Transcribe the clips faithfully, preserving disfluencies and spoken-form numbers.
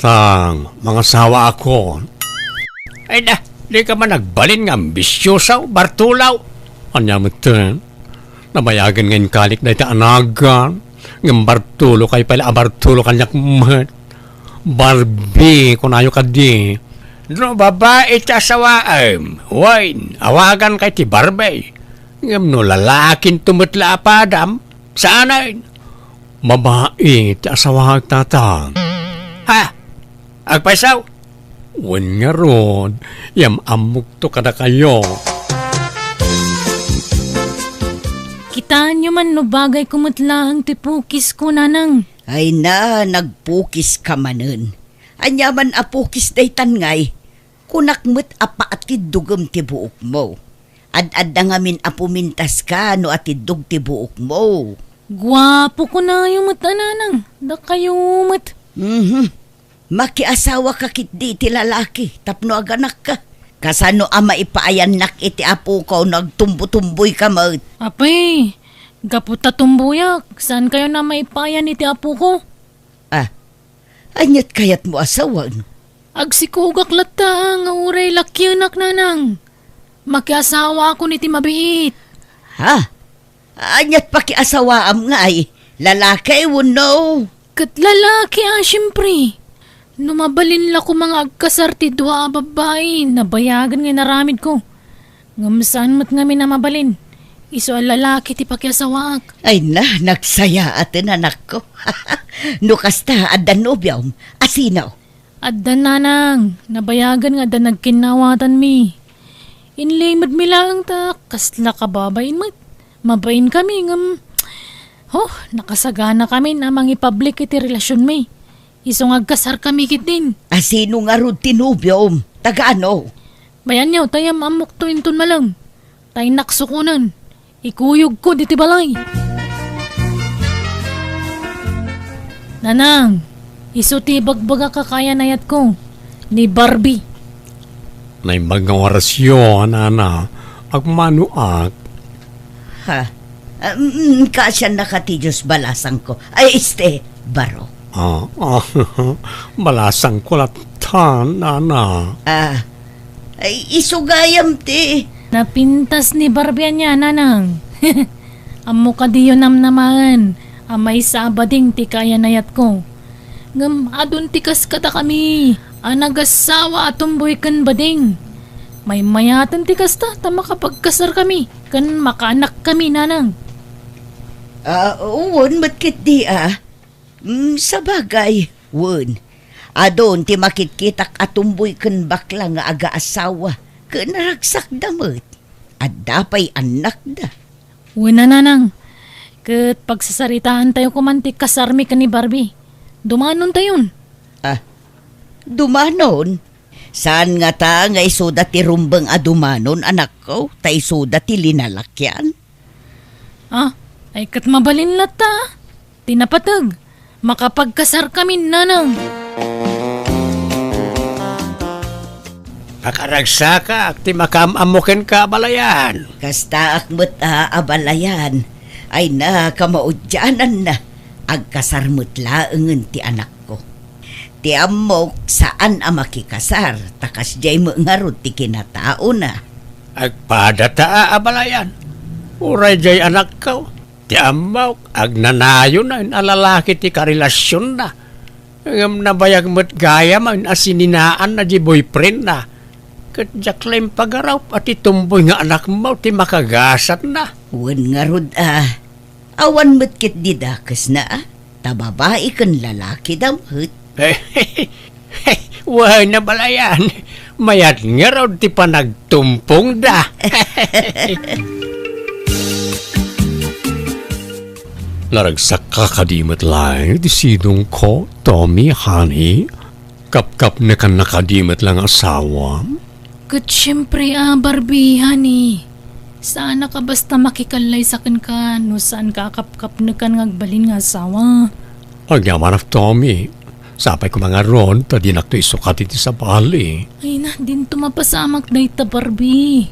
Tang, mangasawaakon. Ay da, di ka man nagbalin nga ambisiosa, Bartolo. Ania met ten? Nabayagen nga inkalik dayta a nagan. Ngem Bartolo, kay pala a Bartolo kaniak met. Barbie, kunayo kadi. No babai ti asawaem, wen, awaganka iti Barbie. Ngem no lalakinto met la a padam, saanen. Babai ti asawaak, Tatang. Ha? Agpayso? Wen ngarud, yam-ammokto kadakayo. Kitaenyo man no bagayko met laeng ti pukisko, Nanang. Ay na, nagpukiska manen. Ania man a pukis daytan ngay? Kunak met a paatiddogem ti buokmo. Ad-adda ngamin a pumintaska no atiddog ti buokmo. Guapo kunayo met a, Nanang, dakayo met. Mhm. Makiasawaka ketdi iti lalaki tapno aganakka. Kasano a maipaayannak iti apoko no agtumbotumboyka met? Apay, gapu ta tumboyak, saankayon a maipaayan iti apoko? Ah, aniat kayatmo a sawen? Agsikogak latta nga uray lakienak, Nanang. Makiasawaakon iti mabiit. Ha? Aniat pakiasawaam ngay? Lalaki wenno? Ket lalaki a, siempre. No mabalin la koma nga agkasar ti dua a babbai, nabayagen nga inaramidko. Ngem saan met ngamin a mabalin. Isu a lalaki ti pakiasawaak. Ay na, nagsayaaten, anakko. No kasta, adda nobiom. A sino? Adda, Nanang. Nabayagen nga adda nagkinnawatanmi. Inlimedmi laeng ta kasla kababain met. Mabainkami ngem, oh, nakasaganakamin a mangipablik iti relasionmi. Isu nga agkasarkami ketdin. A sino ngarud ti nobiom? Taga ano? Bayanyo, ta yam-ammokto inton malem. Ta innak sukonen. Ikuyogko diti balay. Nanang, isu ti ibagbagak a kaayan-ayatko, ni Barbie. Naimbag nga orasyo, Nana. Agmanoak. Ha? Ah, mm, kaasiannaka ti Dios, balasangko. Ay, este, baro. Ah, ah, balasangko latta, Nana. Ah, ay, isu gayam ti. Napintas ni Barbie ania, Nanang. Ammo kadiyo namnamaen a maysa a bading ti kaayan-ayatko. Ngem adun ti kas kadakami a nagasawa a tumboy ken bading. Maymayaten ti kasta ta makapagkasarkami ken makaanakkami, Nanang. Ah, wen met ketdi a. Mm, sabagay, wen. Adun ti makitkitak a tumboy ken bakla nga agaasawa, ken ragsakda met. Adda pay annakda. Wen a, Nanang. Ket pagsasaritaantayo koman ti kasarmi ken ni Barbie. Dumanontayon. Ah, dumanon? Saan ngata nga isuda ti rumbeng a dumanon, anakko, ta isuda ti linalakian? Ah, ay ket mabalin latta. Ti napateg, makapagkasarkami, Nanang. Pakaragsakak ti makaam-ammo kenka, abalayan. Kastaak met a, abalayan. Ay na, kamaudiananna. Agkasar met laengen ti anakko. Ti ammok, saan a makikasar, ta kasdiay met ngarud ti kinataona. Agpadata a, abalayan. Uray diay anakko. Ti ammok, agnanayon a lalaki ti karelasionna. Ngem nabayag met gayam a sininaanna diay boyfriendna. Ket diak la impagarup a ti tumboy nga anakmo ti makagasatna. Wen ngarud a, awan met ketdi dakesna a, ta babai ken lalakida met. Wen, abalayan, mayat ngarud ti panagtumpongda. Naragsakka kadi met laeng ti sidongko, Tommy, honey? Kapkapnekanna kadi met la nga asawa? Ket siempre a, Barbie, honey. Saanak a basta makikallaysa kenka no saanka a kapkapnekan nga agbalin nga asawa. Agyamanak, Tommy. Sapay koma ngarud ta dinakto isukat iti sabali. Ay na, dinto mapasamak dayta, Barbie.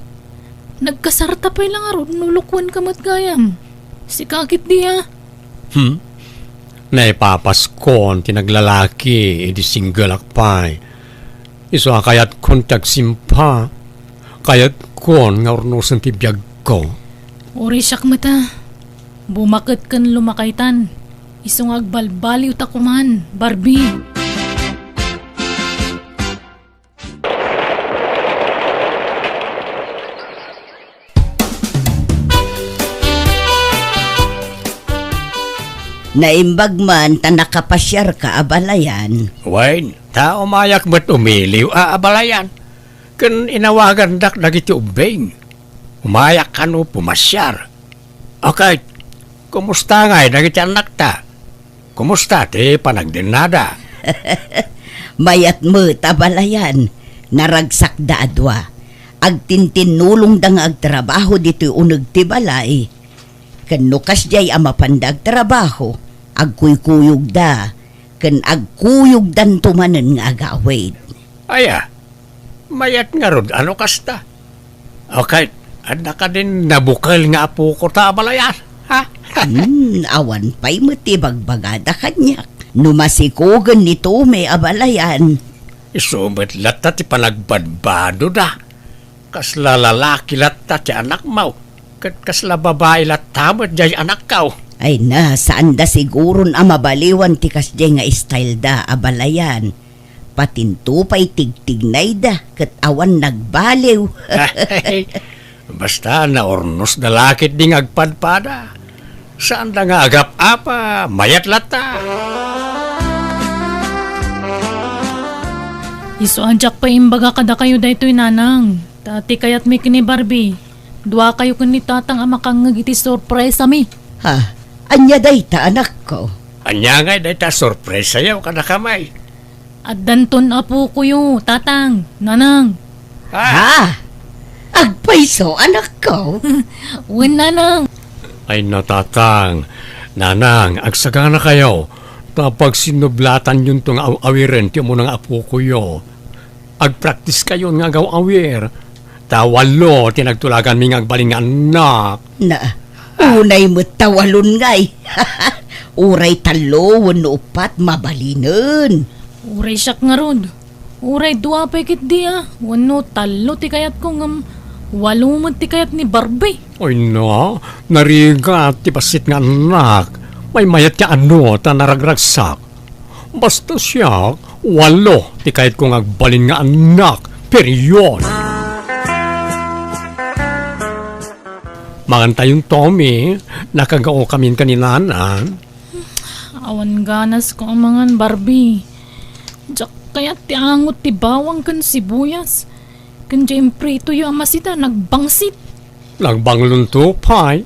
Nagkasarta pay la ngarud no lukuenka met gayam. Sika ketdi a. Hmm? Naipapaskon ti naglalaki idi single-ak pay. Isu a kayatkon ti agsimpa. Kayatkon nga urnosen ti biagko. Uray siak met a. Bumaket ken lumakaytan. Isu nga agbalbaliwta koman, Barbie. Naimbag man ta nakapasiarka, abalayan. Wen, ta umayak met umiliw a abalayan. Ken inawagandak dagiti ubbing. Umayak kano pumasiar. Okay, kumusta ngay dagiti annakta? Kumusta ti panagdennada? Mayat met, abalayan. Naragsakda a dua. Agtintinnulongda nga agtrabaho ditoy uneg ti balay. Ken no kasdiay a mapanda agtrabaho, agkuykuyogda, ken agkuyogdanto manen nga agawid. Aya, mayat ngarud a no kasta. O ket, adda kadin nabukel nga apoko ta abalayan, ha? Hmm, awan pay met ti bagbagada kaniak. No masikogen ni Tommy, abalayan. Isu met latta ti panagbadbadoda. Kasla lalaki latta ti anakmo, ket kasla babai latta met diay anakko. Ay na, saanda siguron a mabaliwan ti kasdiay nga style da, abalayan. Patinto pay tigtignayda ket awan nagbaliw. Basta naurnosda la ketdi nga agpadpada. Saanda nga agap-apa, mayat latta. Isu a diak pay imbaga kadakayo daytoy, nanang. Ta ti kayatmi ken ni Barbie, duakayo ken ni tatang a makangngeg iti surpresami. Ha? Ania dayta, anakko? Ania ngay dayta a surpresayo kadakami? Addanton apokoyo, tatang, nanang. Ha? Agpayso, anakko? Wen, nanang. Ay na, tatang, nanang, agsaganakayo, ta pagsinnublatanyonto nga aw-awiren ti umuna nga apokoyo. Agpraktiskayon nga agaw-awir. Ta walo ti nagtulaganmi nga agbalin nga annak. Na, unay met ta walon ngay. Uray tallo wenno uppat, mabalinen. Uray siak ngarud. Uray dua pay ketdi a wenno tallo ti kayatko ngem walo met ti kayat ni Barbie. Ay na, narigat ti bassit nga annak. Maymayat ti anu ta naragragsak. Basta siak, walo ti kayatko nga agbalin nga annak. Period. Mangantayon, Tommy, nakagaokamin ken ni Nana. Awan ganasko a mangan, Barbie. Diak kayat ti angot ti bawang ken sibuyas. Ken diay impritoyo a masita, nagbangsit. Nagbanglonto pay.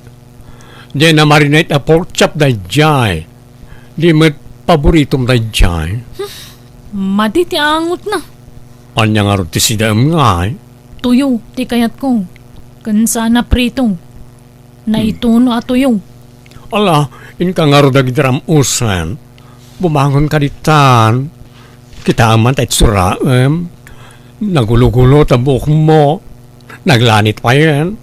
Diay na marinate a pork chop daydiay. Di met paboritom daydiay. Madi ti angotna. Ania ngarud ti sidaem ngay? Tuyo ti kayatko. Ken saan a prito. Naituno a tuyo. Ala, inka ngarud dagiti ram-usen. Bumangon ka ditan. Kitaem man ta itsuraem. Nagulo-gulo ta buokmo. Naglanit payen.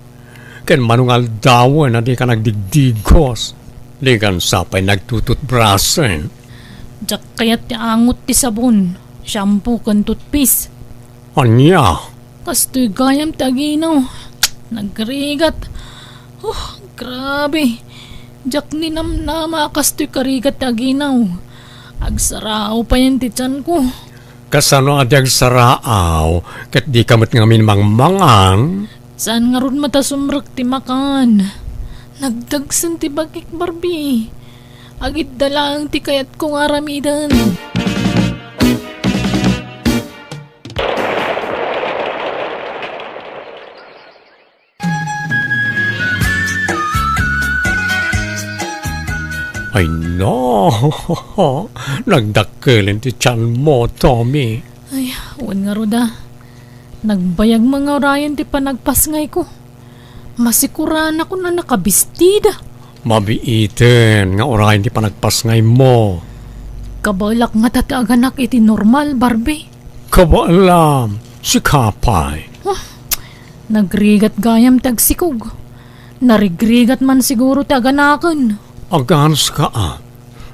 Ken mano nga aldawen a dika nagdigdigos, dikan sa pay nagtututbrasen. Diak kayat ti angot ti sabon, shampoo, ken toothpaste. Ania? Kastoy gayam ti aginaw. Nagrigat. Oh, grabe. Diak ninamnama a kastoy karigat ti aginaw. Agsaraaw payen ti tianko. Kasano a di agsaraaw, ket dika met ngamin mangmangan? Saan ngarud met a sumrek ti makan. Nagdagsen ti bagik, Barbie. Agidda laeng ti kayatko nga aramiden. Ay na, nagdakkelen ti tianmo, Tommy. Ay, wen ngarud a. Nagbayag nga urayen ti panagpasngayko. Masikuranakon a nakabistida. Mabiiten nga urayen ti panagpasngaymo. Kabaelak ngata ti aganak iti normal, Barbie. Kabaelam, sika pay. Ah, nagrigat gayam ti agsikog. Narigrigat man siguro ti aganaken. Aganska a.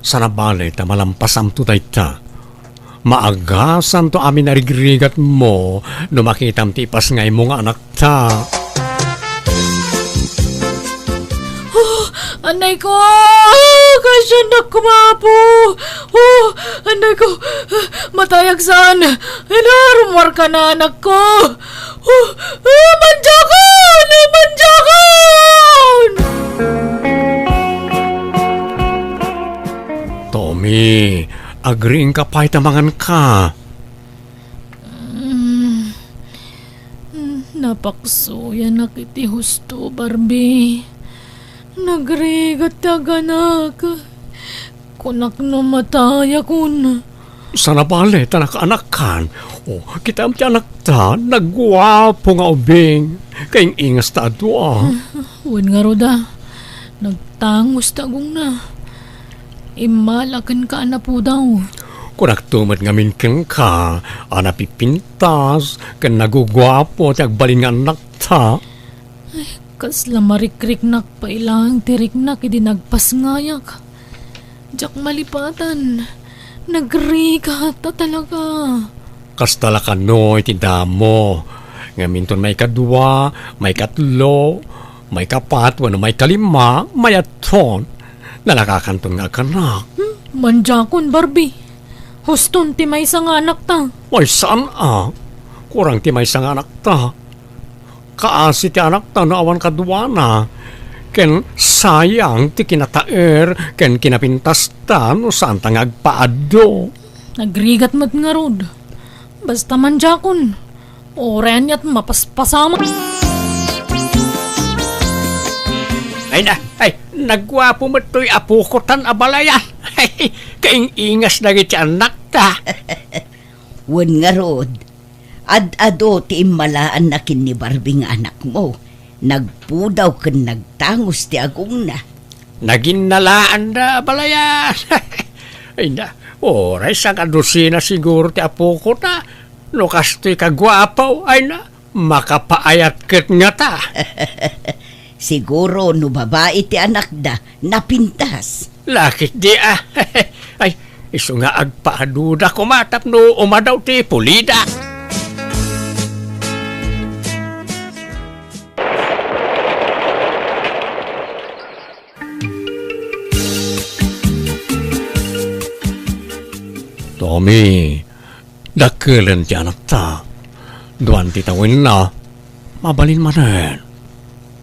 Saan a bale ta malampasamto dayta. Maagasanto amin a rigrigatmo no makitam ti ipasngaymo nga anakta. Oh, anay ko! Kasiannak, Apo! Oh, anay ko! Matayak saan! Ila, rumuar ka na, anak ko! Oh, oh, manjakon! Manjakon! Tommy, agriingka pay ta manganka. Mm, napaksuyanak iti husto, Barbie. Nagrigat ti aganak. Kunak no matayakon. Saan a bale ta nakaanakkan. O, kitam ti anakta, nagguapo nga ubing. Kaing-ingas ta a dua. Wen ngarud a, nagtangos ti agongna. Immala kenka a napudaw. Kunakto met ngamin kenka a napipintas ken naguguapo ti agbalin nga annakta. Ay, kasla marikriknak pay laeng ti riknak idi nagpasngayak. Diak malipatan. Nagrigat a talaga. Kasta la kano iti damo. Ngem inton maikadua, maikatlo, maikapat, wenno maikalima, mayatton. Nalakakanton nga agkanak. Hmm, manjakon, Barbie. Huston ti maysa nga anakta. Ay, saan a? Kurang ti maysa nga anakta. Kaasi ti anakta no awan kaduana. Ken sayang ti kinataer ken kinapintasta no saanta nga agpaaddo. Nagrigat met ngarud. Basta manjakon. Uray aniat mapaspasamak. Ay na, ay, nagguapo met toy apoko tan a balayan. Ay, kaing-ingas dagiti annakta. Wen ngarud, ad-ado ti immalaanna ken ni Barbie nga anakmo. Nagpudaw ken nagtangos ti agongna. Naginnalaanda a balayan. Ay na, uray sangkadusina siguro ti apoko ta. No kastoy kaguapo, ay na, makapaayat ket ngata. Siguro no babai ti anakda, napintas. Lakit di a. Ay, isu nga agpaaduda koma tapno umadaw ti pulida. Tommy, dakkelen ti anakta. Duan ti tawenna. Mabalin manen.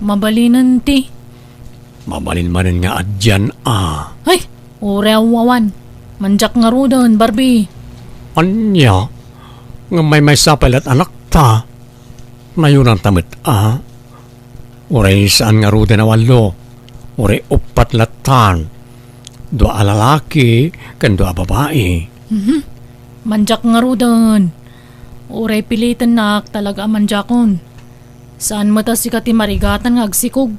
Mabalinen ti? Mabalin manen nga addian a. Ay, uray awan. Mandiak ngaruden, Barbie. Ania? Ngem maymaysa pay la't anakta. Nayunanta met a. Uray saan ngaruden a wallo. Uray uppat lattan. Dua a lalaki ken dua a babai. Mhm. Mandiak ngaruden. Uray pilitennak talaga a mandiakon. Saan met a sika ti marigatan nga agsikog.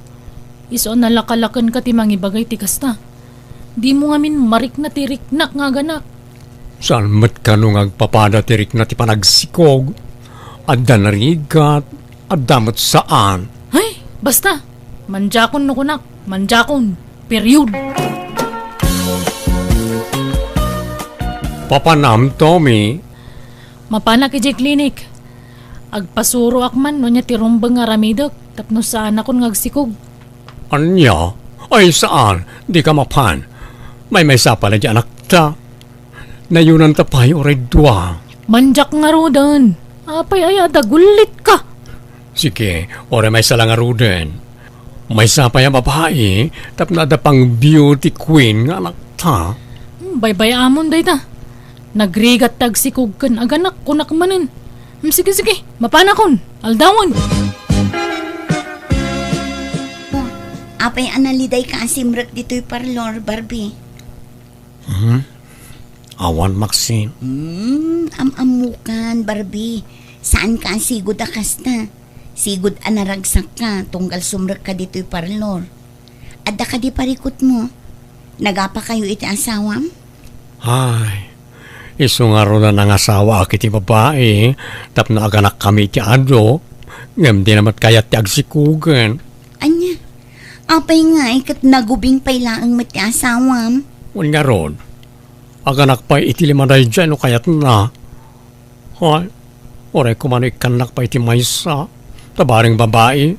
Isu a nalakalakenka ti mangibaga iti kasta. Dimo ngamin marikna ti riknak nga aganak. Saan met kano nga agpapada ti rikna ti panagsikog? Adda narigat, adda met saan. Ay, basta. Mandiakon no kunak, mandiakon. Period. Papanam, Tommy? Mapanak idiay klinik. Agpasuroak man no ania ti rumbeng nga aramidek tapno saanakon nga agsikog. Ania? Ay, saan? Dika mapan. Maymaysa pay la't anakta. Nayunanta pay uray dua. Mandiak ngaruden. Apay aya a dagullitka? Sige, uray maysa la ngaruden. Maysa pay a babai, tapno adda pang beauty queen nga anakta. Hmm, baybay-amon dayta. Nagrigat ti agsikog ken aganak, kunak manen. Hmm, sige, sige, mapanakon. Aldawen. Oh, apay a nalidayka a simrek ditoy parlor, Barbie? Hmm? Awan, Maxine. Hmm, am-ammokan, Barbie. Saanka a sigud a kasta. Sigud a naragsakka tunggal sumrekka ditoy parlor. Adda kadi parikutmo? Nagapakayo iti asawam? Ay, isu ngarud a nangasawaak iti babai, tapno aganakkami iti adu, ngem dina met kayat ti agsikogen. Ania? Apay ngay ket nagubing pay laeng met ti asawam? Wen ngarud, aganak pay iti lima daydiay no kayatna. Hay, uray koma no ikkannak pay iti maysa, ta bareng babai,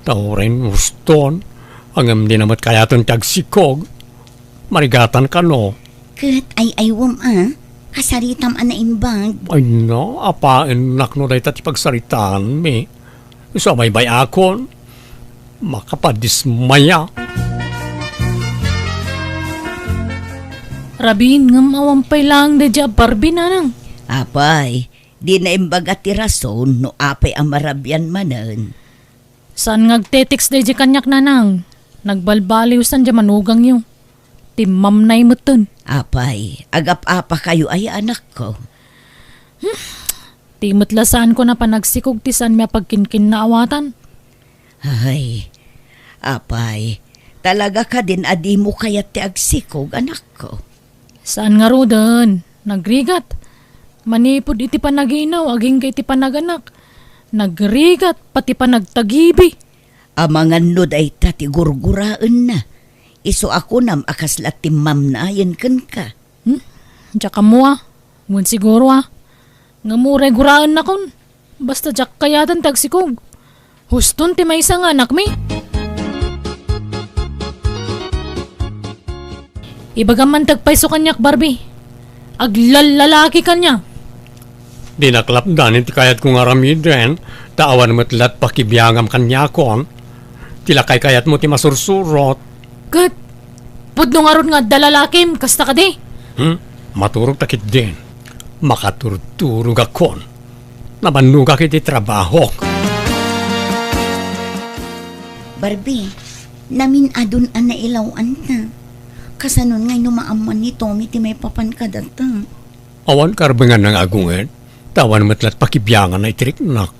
ta uray uston, ngem dina met kayaten ti agsikog. Marigatan kano. Ket ay-aywem a, kasaritam a naimbag. Ay na, apaennak no dayta ti pagsaritaanmi. Isu a baybay-akon, makapadismaya. Rabin, ngem awan pay laeng daydiay a Barbie, nanang. Apay, di naimbag a ti rason no apay a marabian manen. Saan nga agte-text daydiay kaniak, nanang. Nagbalbaliw san diay manugangyo. Timmamnay metten. Apay, agap-apakayo aya, anakko? Hmm, ti met la saanko a panagsikog ti saanmi a pagkinkinnaawatan. Ay, apay, talaga kadin a dimo kayat ti agsikog, anakko? Saan ngaruden, nagrigat. Manipud iti panaginaw, agingga iti panaganak, nagrigat, pati panagtagibi. Amangan no dayta ti gurguraenna, isu a kunam a kasla timmamnayen kenka. Hmm? Diak ammo a. Wen siguro a. Ngem uray guraennakon. Basta diak kayaten ti agsikog. Huston ti maysa nga anakmi. Ibagam man ti agpayso kaniak, Barbie. Aglallalaki kaniak. Dinak lapdan iti kayatko nga aramiden, ta awan met lat pakibiangam kaniakon. Ti lakay kayatmo ti masursurot. Ket, pudno ngarud nga adda lalakim, kasta kadi? Hmm? Maturog ta ketdin. Makaturturogakon. Nabannogak iti trabahok. Barbie, namin-adon a nailaw-anta. Kasanon ngay no maammuan ni Tommy ti maipapan kadata? Awan karbenganna nga agunged, ta awan met lat pakibianganna iti riknak.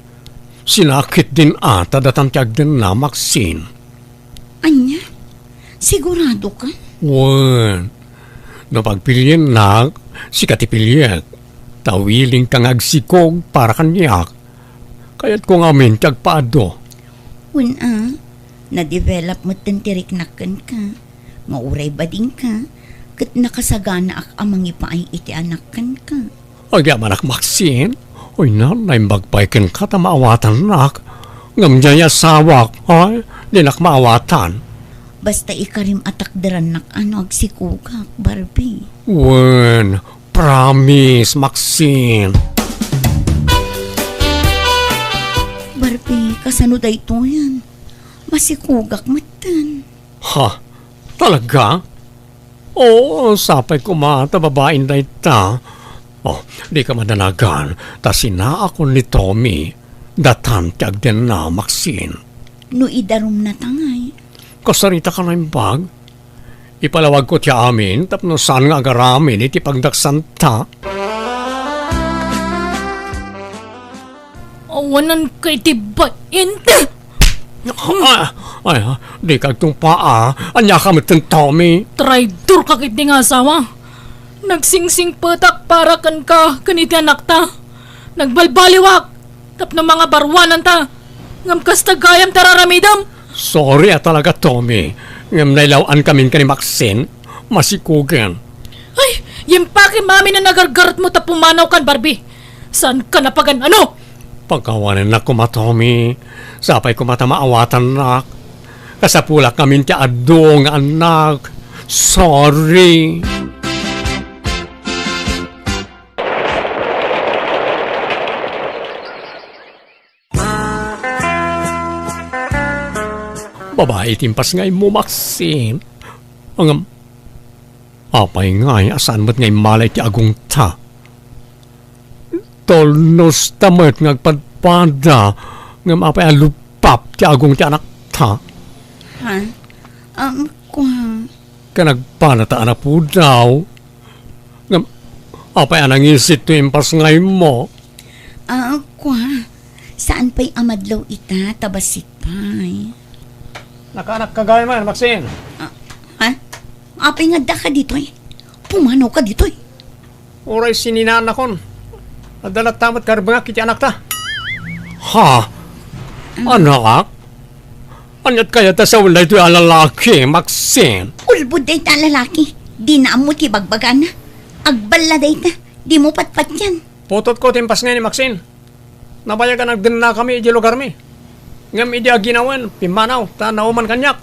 Sinakit din a ta datan ti agdenna, Maxine. Ania? Sigurado ka? Wen. No pagpiliennak, sika ti piliek. Ta willing ka nga agsikog para kaniak. Kayatko nga amin ti agpaadu. Wen a, na-develop metten ti riknak kenka. Nga uray badingka, ket nakasaganaak a mangipaay iti anak kenka. Agyamanak, Maxine. Oy, na, naimbag pay kenka ta maawatannak. Ngem diay asawak, ay, dinak maawatan. Basta ikarim a takderannak a no agsikogak, Barbie. Wen, promise, Maxine. Barbie, kasano daytoyen? Masikogak metten. Ha? Talaga? Oo, sapay koma ta babain dayta. Oh, dika madanagan, ta sinaakon ni Tommy. Datan ti agdenna, Maxine. No idarumna ta ngay? Kasarita ka naimbag? Ipalawagko ti amin tapno saan nga agaramid iti pagdaksanta. Awanan ka iti bain! Ah, ay, ah, dika agtungpaa. Ania ka metten, Tommy? Traidor ka ketdi nga asawa. Nagsingsingpetak para kenka ken iti anakta. Nagbalbaliwak tapno mangabaruananta. Ngem kasta gayam ti araramidem. Sorry a talaga, Tommy. Ngem nailaw-an kamin ken ni Maxine. Masikogen. Ay, yimpakim amin a nagargaretmo ta pumanawkan, Barbie. Saanka napagan-ano? Pakawanennak koma, Tommy. Sapay koma ta maawatannak. Kasapulak ngamin ti adu nga annak. Sorry. Babai ti impas nga immo, Maxine. Ngem, apay ngay a saan met nga immala iti agongta? Tulnosta met nga agpadpada, ngem apay a luppap ti agong ti anakta? Ha? Um, kua. Ken agpalata a napudaw. Ngem, apay a nangisit ti impas nga immo? Ah, kua. Saan pay a madlaw ita, ta bassit pay. Nakaanak ka gayam, Maxine? Ah, ha? Apay nga adda ka ditoy? Pumanaw ka ditoy? Uray sininaannakon. Adda latta met karbengak iti anakta. Ha? Anak? Aniat kayat a sawen daytoy a lalaki, Maxine? Ulbod dayta a lalaki. Dina ammo ti bagbagana. Agballa dayta. Dimo patpatian. Putotko ti impasngay ni Maxine. Nabayag a nagdennakami idiay lugarmi. Ngem idi aginawen, pimmanaw, ta nauman kaniak.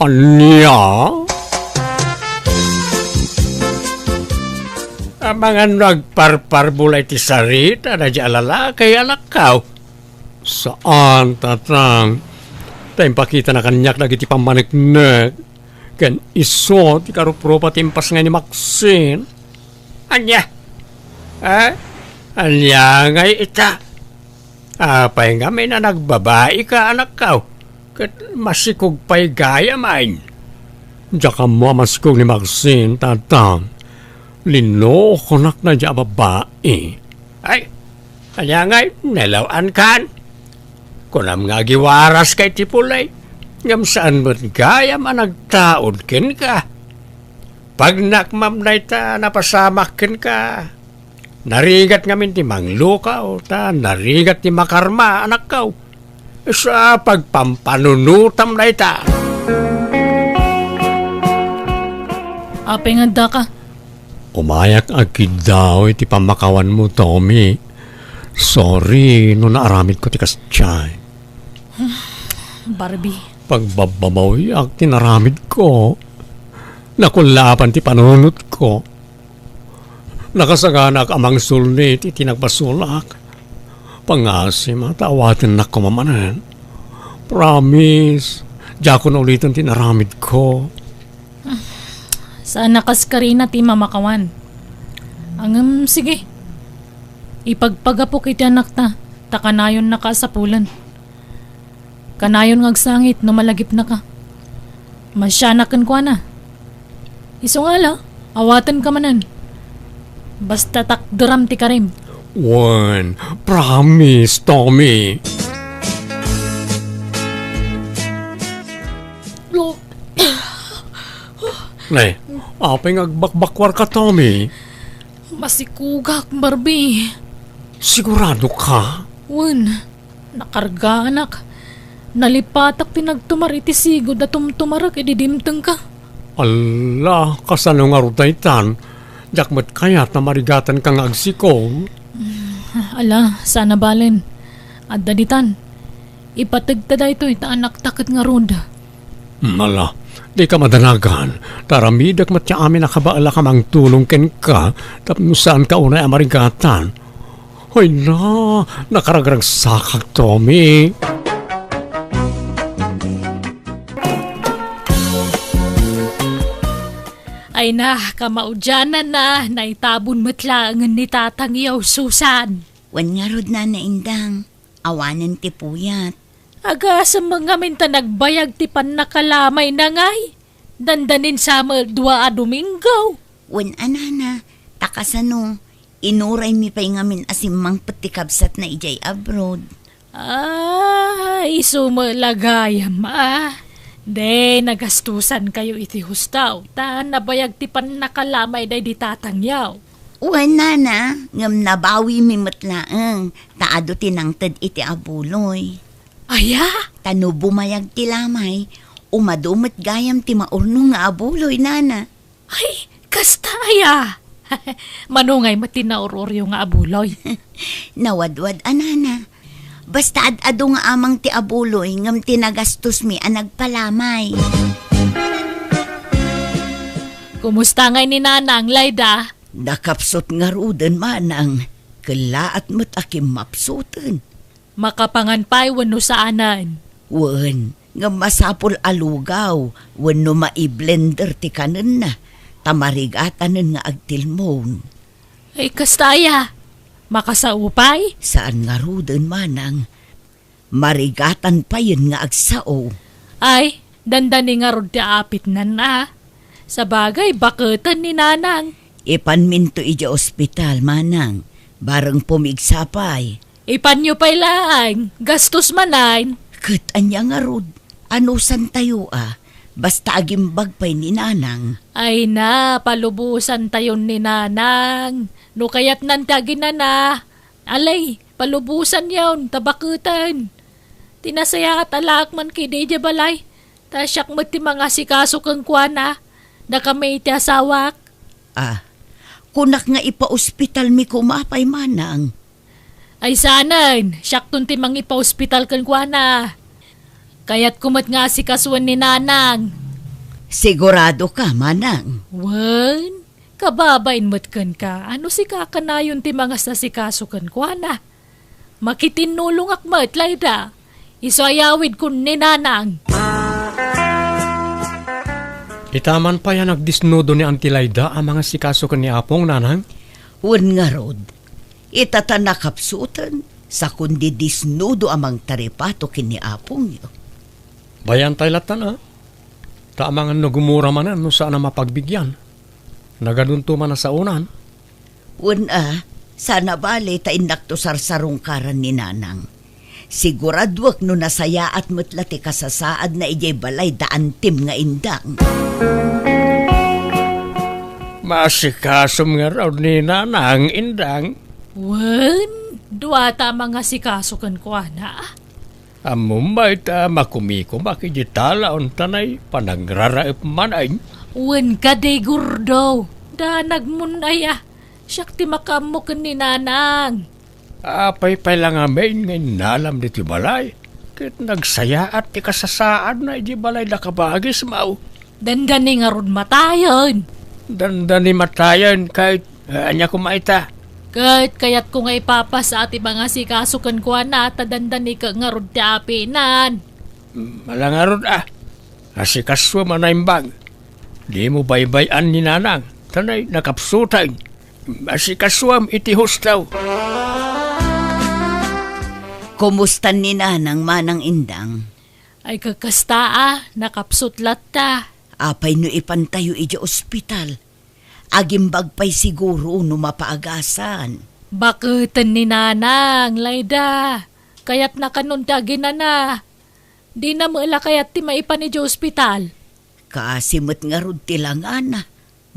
Ania? Amangan no agparparbula iti sarita daydiay a lalaki, anakko? Saan, Tatang. Ta impakitana kaniak dagiti pammaneknek ken isu ti karuprupa ti impasngay ni Maxine. Ania? Eh? Ania ngay ita? Apay ngamin a nagbabaika, anakko? Ket masikog pay gayam. Diak ammo a masikog ni Maxine, Tatang. Linnuokonak daydiay a babai. Ay, ania ngay, nalaw-ankan? Kunam nga agiwaraska iti pulay, ngem saan met gayam a nagtaud kenka. Pagnak man dayta napasamak kenka. Narigat ngamin ti manglukaw, ta narigat ti makarma, anakko. Sa pagpampanunotam dayta. Apay nga addaka? Umayak agkiddaw iti pammakawanmo, Tommy. Sorry no naaramidko ti kasdiay. Barbie. Pagbabbabawiak ti naramidko. Nakullaapan ti panunotko. Nakasaganak a mangsulni iti nagbasolak. Pangasim ta awatennak koma manen. Promise, diakon uliten ti naramidko. Saan a kas karina ti mamakawan. Ngem, sige. Ipagpagapok iti anakta, ta kanayonnaka a sapulen. Kanayon nga agsangit no malagipnaka. Masianak kenkuana. Isu nga ala, awatenka manen. Basta takderam ti karim. Wen, promise, Tommy. Nay, apay nga agbakbakwarka, Tommy? Masikogak, Barbie. Sigurado ka? Wen, nakargaanak. Nalipatak ti nagtumar iti sigud a tumtumarek idi dimtengka. Alla, kasano ngarud daytan? Diak met kayat a marigatanka nga agsikog. Ala, saan a balen. Adda ditan. Ipategta daytoy ta anakta ket ngarud. Hmm, ala, dika madanagan, ta aramidek met ti amin a kabaelak a mangtulong kenka tapno saanka unay a marigatan. Hoy na, nakaragragsakak, Tommy. Ay na, kamaudiananna, naitabon met laengen ni Tatang Yao, Susan. Wen ngarud, Nana Indang, awanen ti puyat. Agasem ngamin ta nagbayag ti pannakalamayna ngay. Dandanin sa met dua a Domingo. Wen a, Nana, ta kasano, inuraymi pay ngamin a simmangpet ti kabsatna idiay abroad. Ah, isu met la gayam, a. De, nagastusankayo iti husto, ta nabayag ti pannakalamay daydi Tatang Yao. Wen, Nana, ngem nabawimi met laeng, ta adu ti nangted iti abuloy. Aya? Ta no bumayag ti lamay, umadu met gayam ti maurno nga abuloy, Nana. Ay, kasta aya! Mano ngay met ti naur-uryo nga abuloy? Nawadwad a, Nana. Basta ad-adu nga amang ti abuloy ngem ti nagastosmi a nagpalamay. Kumusta ngay ni Nanang, Layda? Nakapsut ngaruden, Manang. Kellaat met a kimmapsuten. Makapangan pay wenno saanen? Wen, ngem masapul a lugaw wenno mai-blender ti kanenna, ta marigatanen nga agtilmon. Ay, kasta aya? Makasao pay? Saan ngaruden, Manang. Marigatan payen nga agsao. Ay, dandani ngarud ti apitnan, a. Sabagay, baketen ni Nanang. Ipanminto idiay ospital, Manang. Bareng pumigsa pay. Ipanyo pay laeng, gastos manen. Ket ania ngarud, anusantayo a, basta agimbag pay ni Nanang. Ay na, palubosantayon ni Nanang. No kayatnan ti aginana, alay, palubosanyon, ta baketen. Ti nasayaat a laak man kadi idiay balay, ta siak met ti mangasikaso kenkuana. Dakami iti asawak? Ah, kunak nga ipaospitalmi koma pay, manang. Ay saanen, siakton ti mangipaospital kenkuana. Kayatko met nga asikasuen ni nanang. Sigurado ka, manang? Wen, kababain met kenka. Ano sika kanayon ti mangasasikaso kenkuana? Makitinnulongak met, Layda. Isu a yawidkon ni nanang. Ita man pay a nagdisnudo ni Auntie Layda a mangasikaso ken ni Apong, nanang? Wen ngarud, ita ta nakapsuten, sakon di disnudo a mangtaripato ken ni Apongyo. Bayantay lattan a. Ta amangan no gumura manen no saan a mapagbigian. Nagadunto man a saonan. Wen a, saan a bale ta innakto sarsarungkaran ni nanang. Siguraduek no nasayaat met la ti kasasaadna idiay balay da Antim nga Indang. Maasikasom ngarud ni nanang, Indang. Wen, duata a mangasikaso kenkuana. Ammom bay ta makumikomak iti talaon ta nay panagraraep manen. Wen kadi, Gordo, danagmon aya. Siak ti makaammo ken ni nanang. Apay pay la ngamin nga innalam ditoy balay? Ket nagsayaat ti kasasaadna iti balay da kabagismo. Dandani ngarud matayen. Dandani matayen ket, eh, ania koma ita? Ket kayatko nga ipapasa ti mangasikaso kenkuana ta dandani ket ngarud ti apinan. Mm, ala ngarud a. Asikasuem a naimbag. Dimo baybay-an ni nanang, ta nay nakapsuten. Asikasuem iti husto. Kumusta ni nanang, manang Indang? Ay, kakasta a, nakapsut latta. Apay no ipantayo idiay ospital? Agimbag pay siguro no mapaagasan. Baketen ni nanang, Layda. Kayatna kanon ti aginana. Dina met la kayat ti maipan idiay ospital. Kaasi met ngarud ti langana.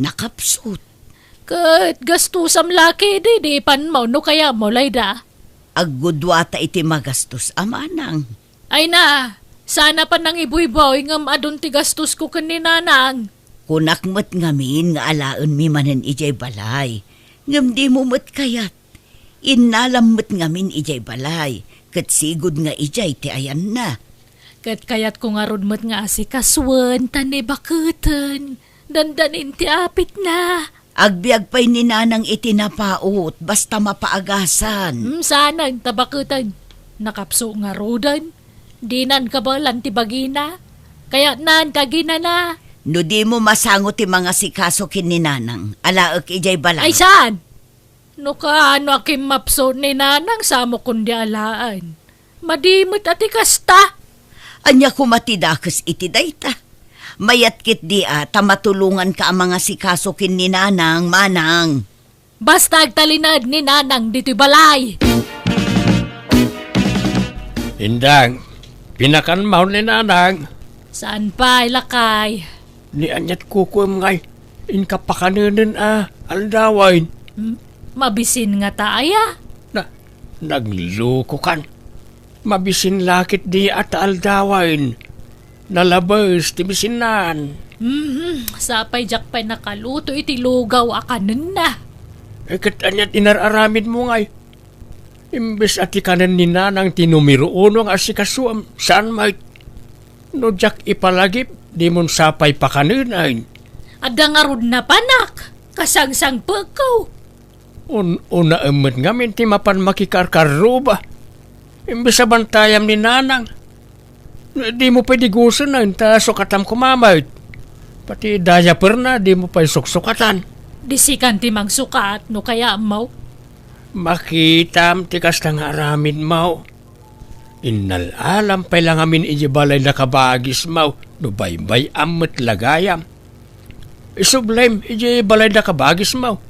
Nakapsut. Ket gastusam la ketdi, di ipanmo no kayatmo, Layda. Agguduata iti magastos a manang. Ay na, saan a pannangibuybuy ngem adun ti gastosko ken ni nanang. Kunak met ngamin nga alaenmi manen idiay balay, ngem dimo met kayat. Innalam met ngamin idiay balay, ket sigud nga idiay ti ayanna. Ket kayatko ngarud met nga asikasuen ta ni baketen. Dandanin ti apitna. Agbiag pay ni nanang iti napaut, basta mapaagasan. Hmm, saanen ta baketen. Nakapsut ngaruden. Dinan kabaelan ti bagina. Kayatnan ti aginana. No dimo masango ti mangasikaso ken ni nanang, alaek idiay balay. Ay, saan? No kaano a kimmapsut ni nanang, saanmo kondi alaen. Madi met a ti kasta. Ania koma ti dakes iti dayta? Mayat ketdi a ta matulonganka a mangasikaso ken ni nanang, manang. Basta agtalinaed ni nanang ditoy balay. Indang, pinakanmo ni nanang? Saan pay, lakay? Ni aniat kukuem ngay, inka pakanenen a aldawen. M-, mabisin ngata aya? Na, naglukokan. Mabisin la ketdi a ta aldawen. Nalabes ti bisinnan. Mhm, sapay diak pay nakaluto iti lugaw a kanenna. Eh, ket aniat inar-aramidmo ngay? Imbes a ti kanen ni nanang ti numero uno nga asikasuem, saan met? No diak ipalagip, dimon sapay pakanenen. Adda ngarud napanak, kasangsangpetko. Un-, unaem met ngamin ti mapan makikarkarruba. Imbes a bantayam ni nanang. Dimo pay digusen ta sukatam koma met. Pati diaperna, dimo pay suksukatan. Di sikan ti mangsukat, no kayatmo. Makitam ti kasta nga aramidmo. Innal-alam pay la ngamin idiay balay da kabagismo, no baybay-am met la gayam. Isublem idiay balay da kabagismo.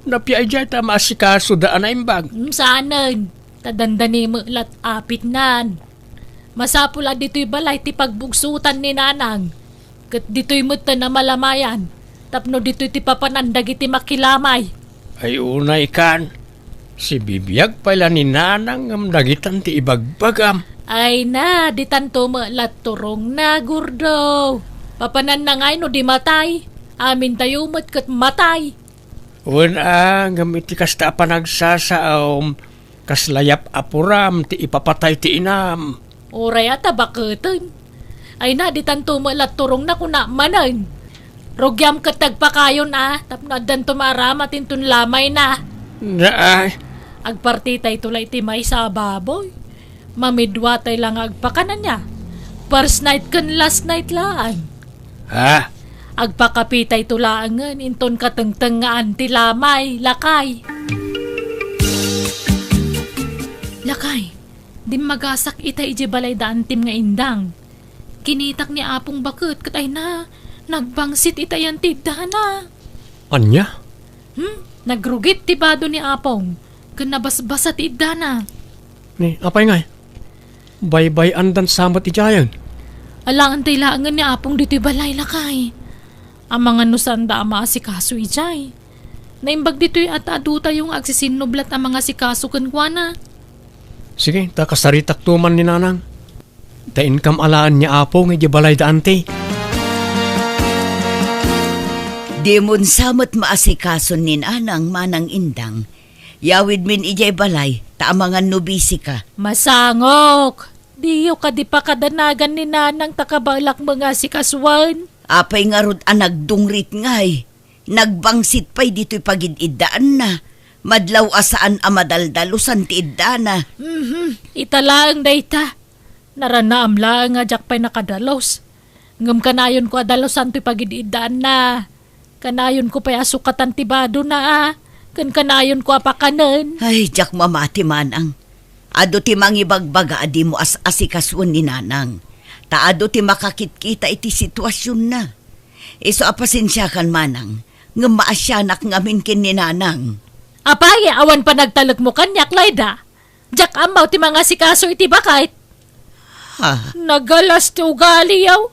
Napiay diay ta maasikasoda a naimbag. Mm, saanen, ta dandani met la ti apitnan. Masapul a ditoy balay ti pagbugsotan ni nanang. Ket ditoy met ta namalamayan, tapno ditoy ti papanan dagiti makilamay. Ay unay kan, sibibiag pay la ni nanang ngem dagitan ti ibagbagam. Ay na, ditanto met la turongna, Gordo. Papananna ngay no di matay? Amintayo met ket matay. Wen a, ngem iti kasta a panagsasaom, kasla yap-apuram ti ipapatay ti inam. Uray a ta baketen. Ay na, ditanto met la turongna, kuna manen. Rugiam ket ti agpakayon a, tapno addanto maaramat inton lamayna. Naay. Agpartitayto la iti maysa a baboy. Mamiduatay la nga agpakananna. First night ken last night laeng. Ha? Agpakapitayto laengen inton katengtengngaan ti lamay, lakay. Lakay, dimmagasak ita idiay balay da antim nga indang. Kinitak ni Apong baket ket ay na, nagbangsit ita yan ti iddana. Ania? Hmm? Nagrugit ti bado ni Apong, ken nabasbasa ti iddana. Ni, apay ngay? Baybay-andan sa met idiayen? Alaantay laengen ni Apong ditoy balay, lakay. Amangan no saanda a maasikaso idiay. Naimbag ditoy a ta adutayo nga agsisinnublat a mangasikaso kenkuana. Sige, ta kasaritakto man ni Nanang. Ta inkam alaen ni Apo nga idiay balay da anti. Dimon sa met maasikason ni Nanang, Manang Indang. Yawidmin idiay balay, ta amangan no bisika. Masangok! Diyo kadi pakadanagan ni Nanang ta kabaelak mangasikasuan? Apay ngarud a nagdungrit ngay? Nagbangsit pay ditoy pagid-iddaanna. Madlaw a saan a madaldalusan ti iddana. Mhm, ita laeng dayta. Naranaam laeng a diak pay nakadalus. Ngem kanayonko a dalusan toy pagid-iddaanna. Kanayonko pay a sukatan ti badona a. Ken kanayonko a pakanen. Ay, diak mamati, Manang. Adu ti mangibagbaga a dimo as-asikasuen ni Nanang. Ta adu ti makakitkita iti situasionna. Isu a pasensiakan, Manang, ngem maasianak ngamin ken ni Nanang. Apay, awan panagtalekmo kaniak, Layda? Diak ammo ti mangasikaso iti baket. Ha? Nagalas ti ugaliyo.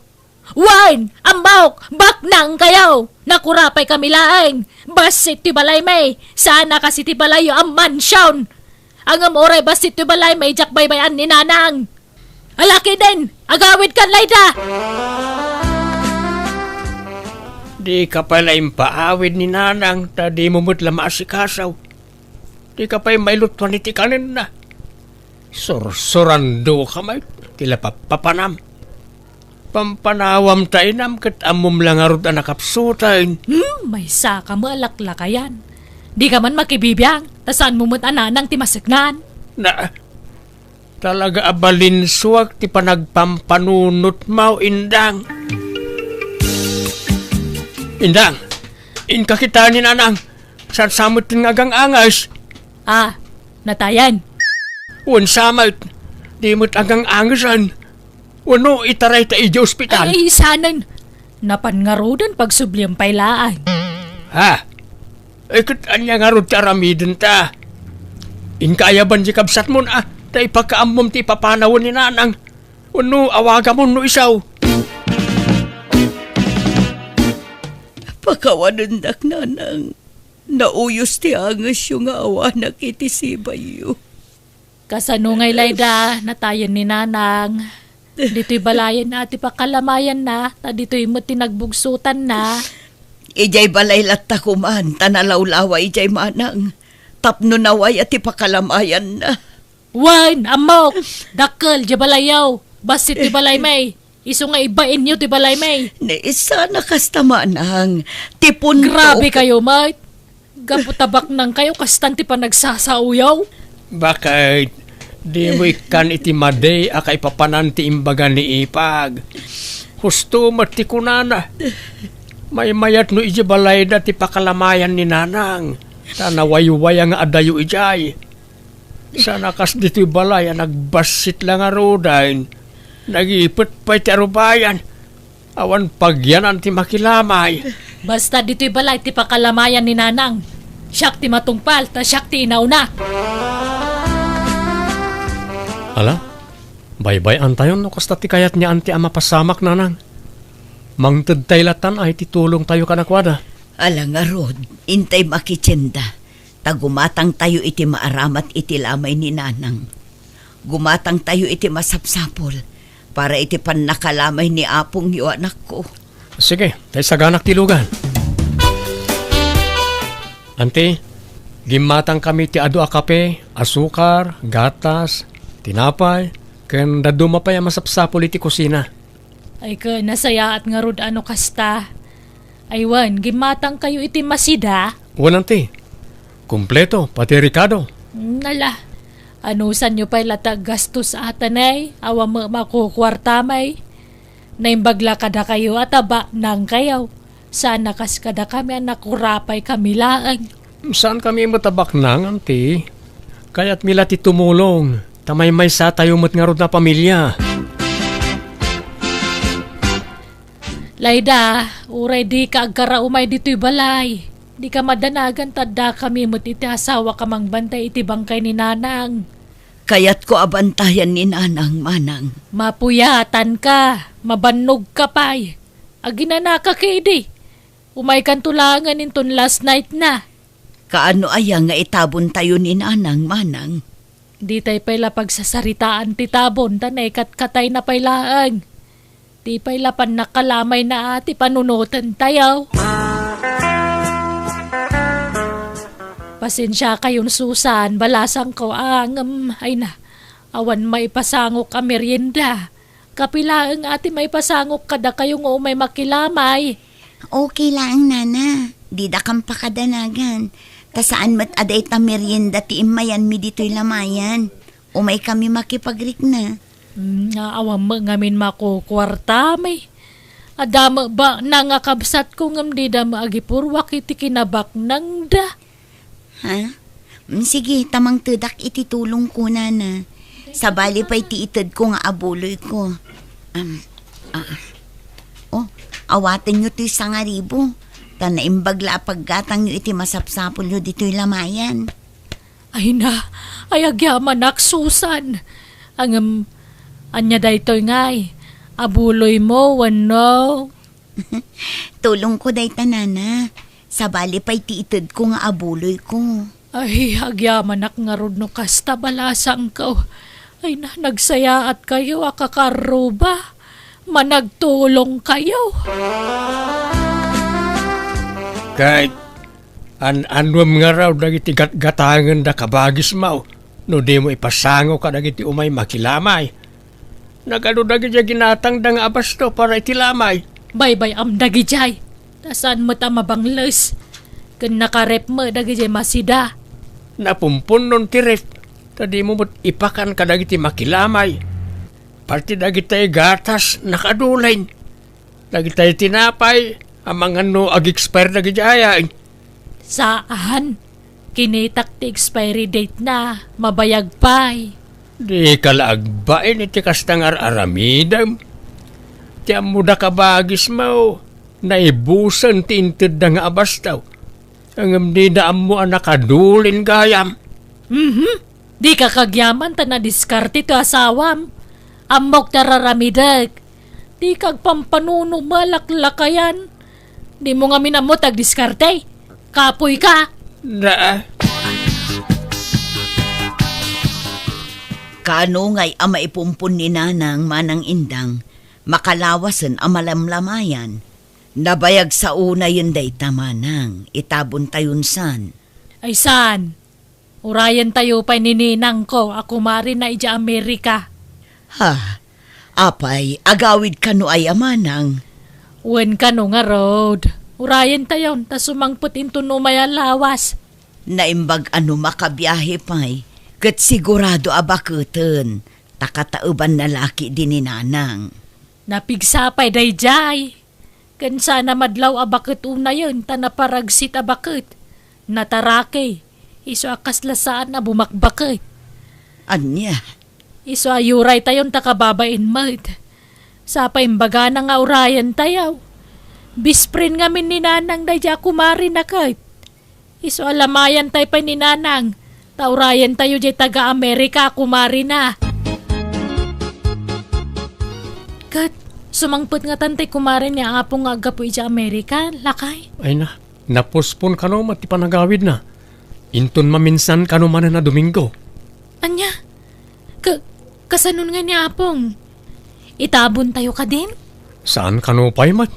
Wen, ammok, baknang kayo. Nakurapay kami laeng. Bassit ti balaymi. Sana kas iti balayyo a mansion. Ngem uray bassit ti balaymi, diak baybay-an ni Nanang. Alakiden, agawidkan, Layda! Dika pay la impaawid ni Nanang, ta dimo met la maasikaso. Dika pay mailutuan iti kanenna. Sursurandoka met, ti la pappapanam. Pampanawam ta inam ket ammom la ngarud a nakapsuten. Hmm, maysaka met a laklakayan. Dika man makibibiang, ta saanmo met a Nanang ti maseknan. Na, Talaga a balinsuak ti panagpampanunotmo, Indang. Indang, inka kitaen ni Nanang. Saan sa met nga agang-anges? Ah, natayen. Wen sa met, di met agang-angesen. Wenno itarayta idiay ospital? Ay, sanen. Napan ngaruden pagsublian pay laeng. Ha? Ay, ket ania ngarud ti aramidenta? Inka ayaban ti kabsatmon a, ta ipakaammom ti ipapanawen ni Nanang. Wenno awagamon no isu. Pakawanendak, Nanang. Nauyos ti angesyo nga awanak iti sibayyo. Kasano ngay, Layda, natayen ni Nanang? Ditoy balayen a ti pakalamayanna, ta ditoy met ti nagbugsotanna. Idiay balay latta koman, ta nalawlawa idiay, Manang, tapno naway a ti pakalamayanna. Wen, ammok, dakkel diay balayyo, bassit ti balaymi. Isu nga ibainyo ti balaymi. Ni, sana kasta, Manang. Ti punto. Grabe kayo, met. Gapu ta baknang kayo, kastan ti panagsasaoyo. Baket, dimo ikkan iti madi a kaipapanan ti imbaga ni Ipag. Husto met ti kunana. Maymayat no idiay balayda ti pakalamayan ni Nanang. Ta nawaywaya nga adayo idiay. Sana kas ditoy balay a nagbassit la ngaruden, nagipet pay ti arubayan. Awan pagyanan ti makilamay. Basta ditoy balay ti pakalamayan ni Nanang. Siak ti matungpal, ta siak ti inauna. Ala, baybay-antayon no kasta ti kayat ni Anti a mapasamak, Nanang. Mangtedtay latan ay ti tulongtayo kadakuada. Ala ngarud, intay makitienda. Ta gumatangtayo iti maaramat iti lamay ni Nanang. Gumatangtayo iti masapsapul para iti pannakalamay ni apongyo, anakko. Sige, ta isaganak ti lugan. Anti, gimmatangkami ti adu a kape, asukar, gatas, tinapay, ken dadduma pay a masapsapul iti kusina. Ay, ken nasayaat ngarud a no kasta. Ay, wen, gimmatangkayo iti masida? Wen, anti. Kompleto, pati rekado. Nala, anusanyo pay la ti aggastos a tanay, awan met makukuarta may. Naimbag la kadakayo a tabaknangkayo. Saan a kas kadakami a nakurapay kami laeng. Saan kami met a baknang, anti. Kayatmi la ti tumulong, ta maymaysatayo met ngarud a pamilia. Layda, uray dika agkaraumay ditoy balay. Dika madanagan ta addakami met iti asawak a mangbantay iti bangkay ni Nanang. Kayatko a bantayan ni Nanang, Manang. Mapuyatanka, mabannogka pay. Aginanaka ketdi. Umaykanto laengen inton last night na. Kaano aya nga itabontayo ni Nanang, Manang? Ditay pay la pagsasaritaan ti tabon ta naikatkatayna pay laeng. Di pay la pannakalamayna ti panunotentayo. Pasensiakayon, Susan, balasangko a ngem, ay na, awan maipasangok a merienda. Kape laeng a ti maipasangok kadakayo nga umay makilamay. Okay laeng, Nana. Didakam pakadanagan. Ta saan met a dayta merienda ti immayanmi ditoy lamayan. Umaykami makipagrikna. Hmm, nga awan met ngamin makukuartami. Adda met baknang a kabsatko ngem dida met agipurruak iti kinabaknangda. Ha? Mm, sige, ta mangtedak iti tulongko, Nana. Sabali pay ti itedko nga abuloyko. Am, ah. Oh, awatenyo toy sangaribu. Ta naimbag la a paggatangyo iti masapsapulyo ditoy lamayan. Ay na, ay agyamanak, Susan. Ngem, ania daytoy ngay? Abuloymo wenno? Tulongko dayta, Nana. Sabali pay ti itedko nga abuloyko. Ay, agyamanak ngarud no kasta, balasangko. Ay na, nagsayaatkayo a kakarruba. Managtulongkayo. Ket an-annuem ngarud dagiti gatgatangenda, kabagismo, no dimo ipasangok kadagiti umay makilamay. Nagadu dagiti ginatangda nga abasto para iti lamay. Baybay-am dagidiay. Ta saan met a mabangles. Ken nakarep met dagidiay masida. Napumpunnon ti ref, ta dimo met ipakan kadagiti makilamay. Pati dagitay gatas, nakadulen. Dagitay tinapay, amangan no ag-expire dagidiay. Saan? Kinitak ti expiry date na, mabayag pay. Dika la agbain iti kasta nga ar-aramidem. Ti ammoda, kabagismo, naibusen ti intedda nga abasto. Ngem dida ammo a nakadulen gayam. Mhm. Dika kagyaman ta nadiskarte ti asawam. Ammok ti ar-aramidek. Dika agpampanuno malaklakayan. Dimo ngamin ammo ti agdiskarte. Kapoyka. Na. Kaano ngay a maipumpon ni Nanang, Manang Indang, makalawasen a malamlamayan? Nabayag sa unayen dayta, Manang, itabontayon san. Ay saan? Urayentayo pay ni ninangko a kumarina idiay Amerika. Ha? Apay, agawid kano aya, Manang? Wen kano ngarud. Urayentayon ta sumangpet inton umay a lawas. Naimbag a no makabiahe pay, ket sigurado a baketen, ta kataebanna la ketdi ni Nanang. Napigsa pay daydiay. Ken saan a madlaw a baket unayen ta naparagsit a baket. Nataraki. Isu a kasla saan a bumakbaket. Ania? Isu a yuraytayon ta kababain met. Sa pay imbagana nga urayentayo. Best friend ngamin ni Nanang daydiay a kumarina ket. Isu a lamayantay pay ni Nanang, ta urayentayo diay taga-Amerika a kumarina. Ket, sumangpet ngatan tay kumare ni Apong nga aggapu idiay Amerika, lakay? Ay na, napospon kano met ti panagawidna. Inton maminsan kano manen a Domingo. Ania? Ka-, kasanon nga ni Apong? Itabontayo kadin? Saan kano pay met?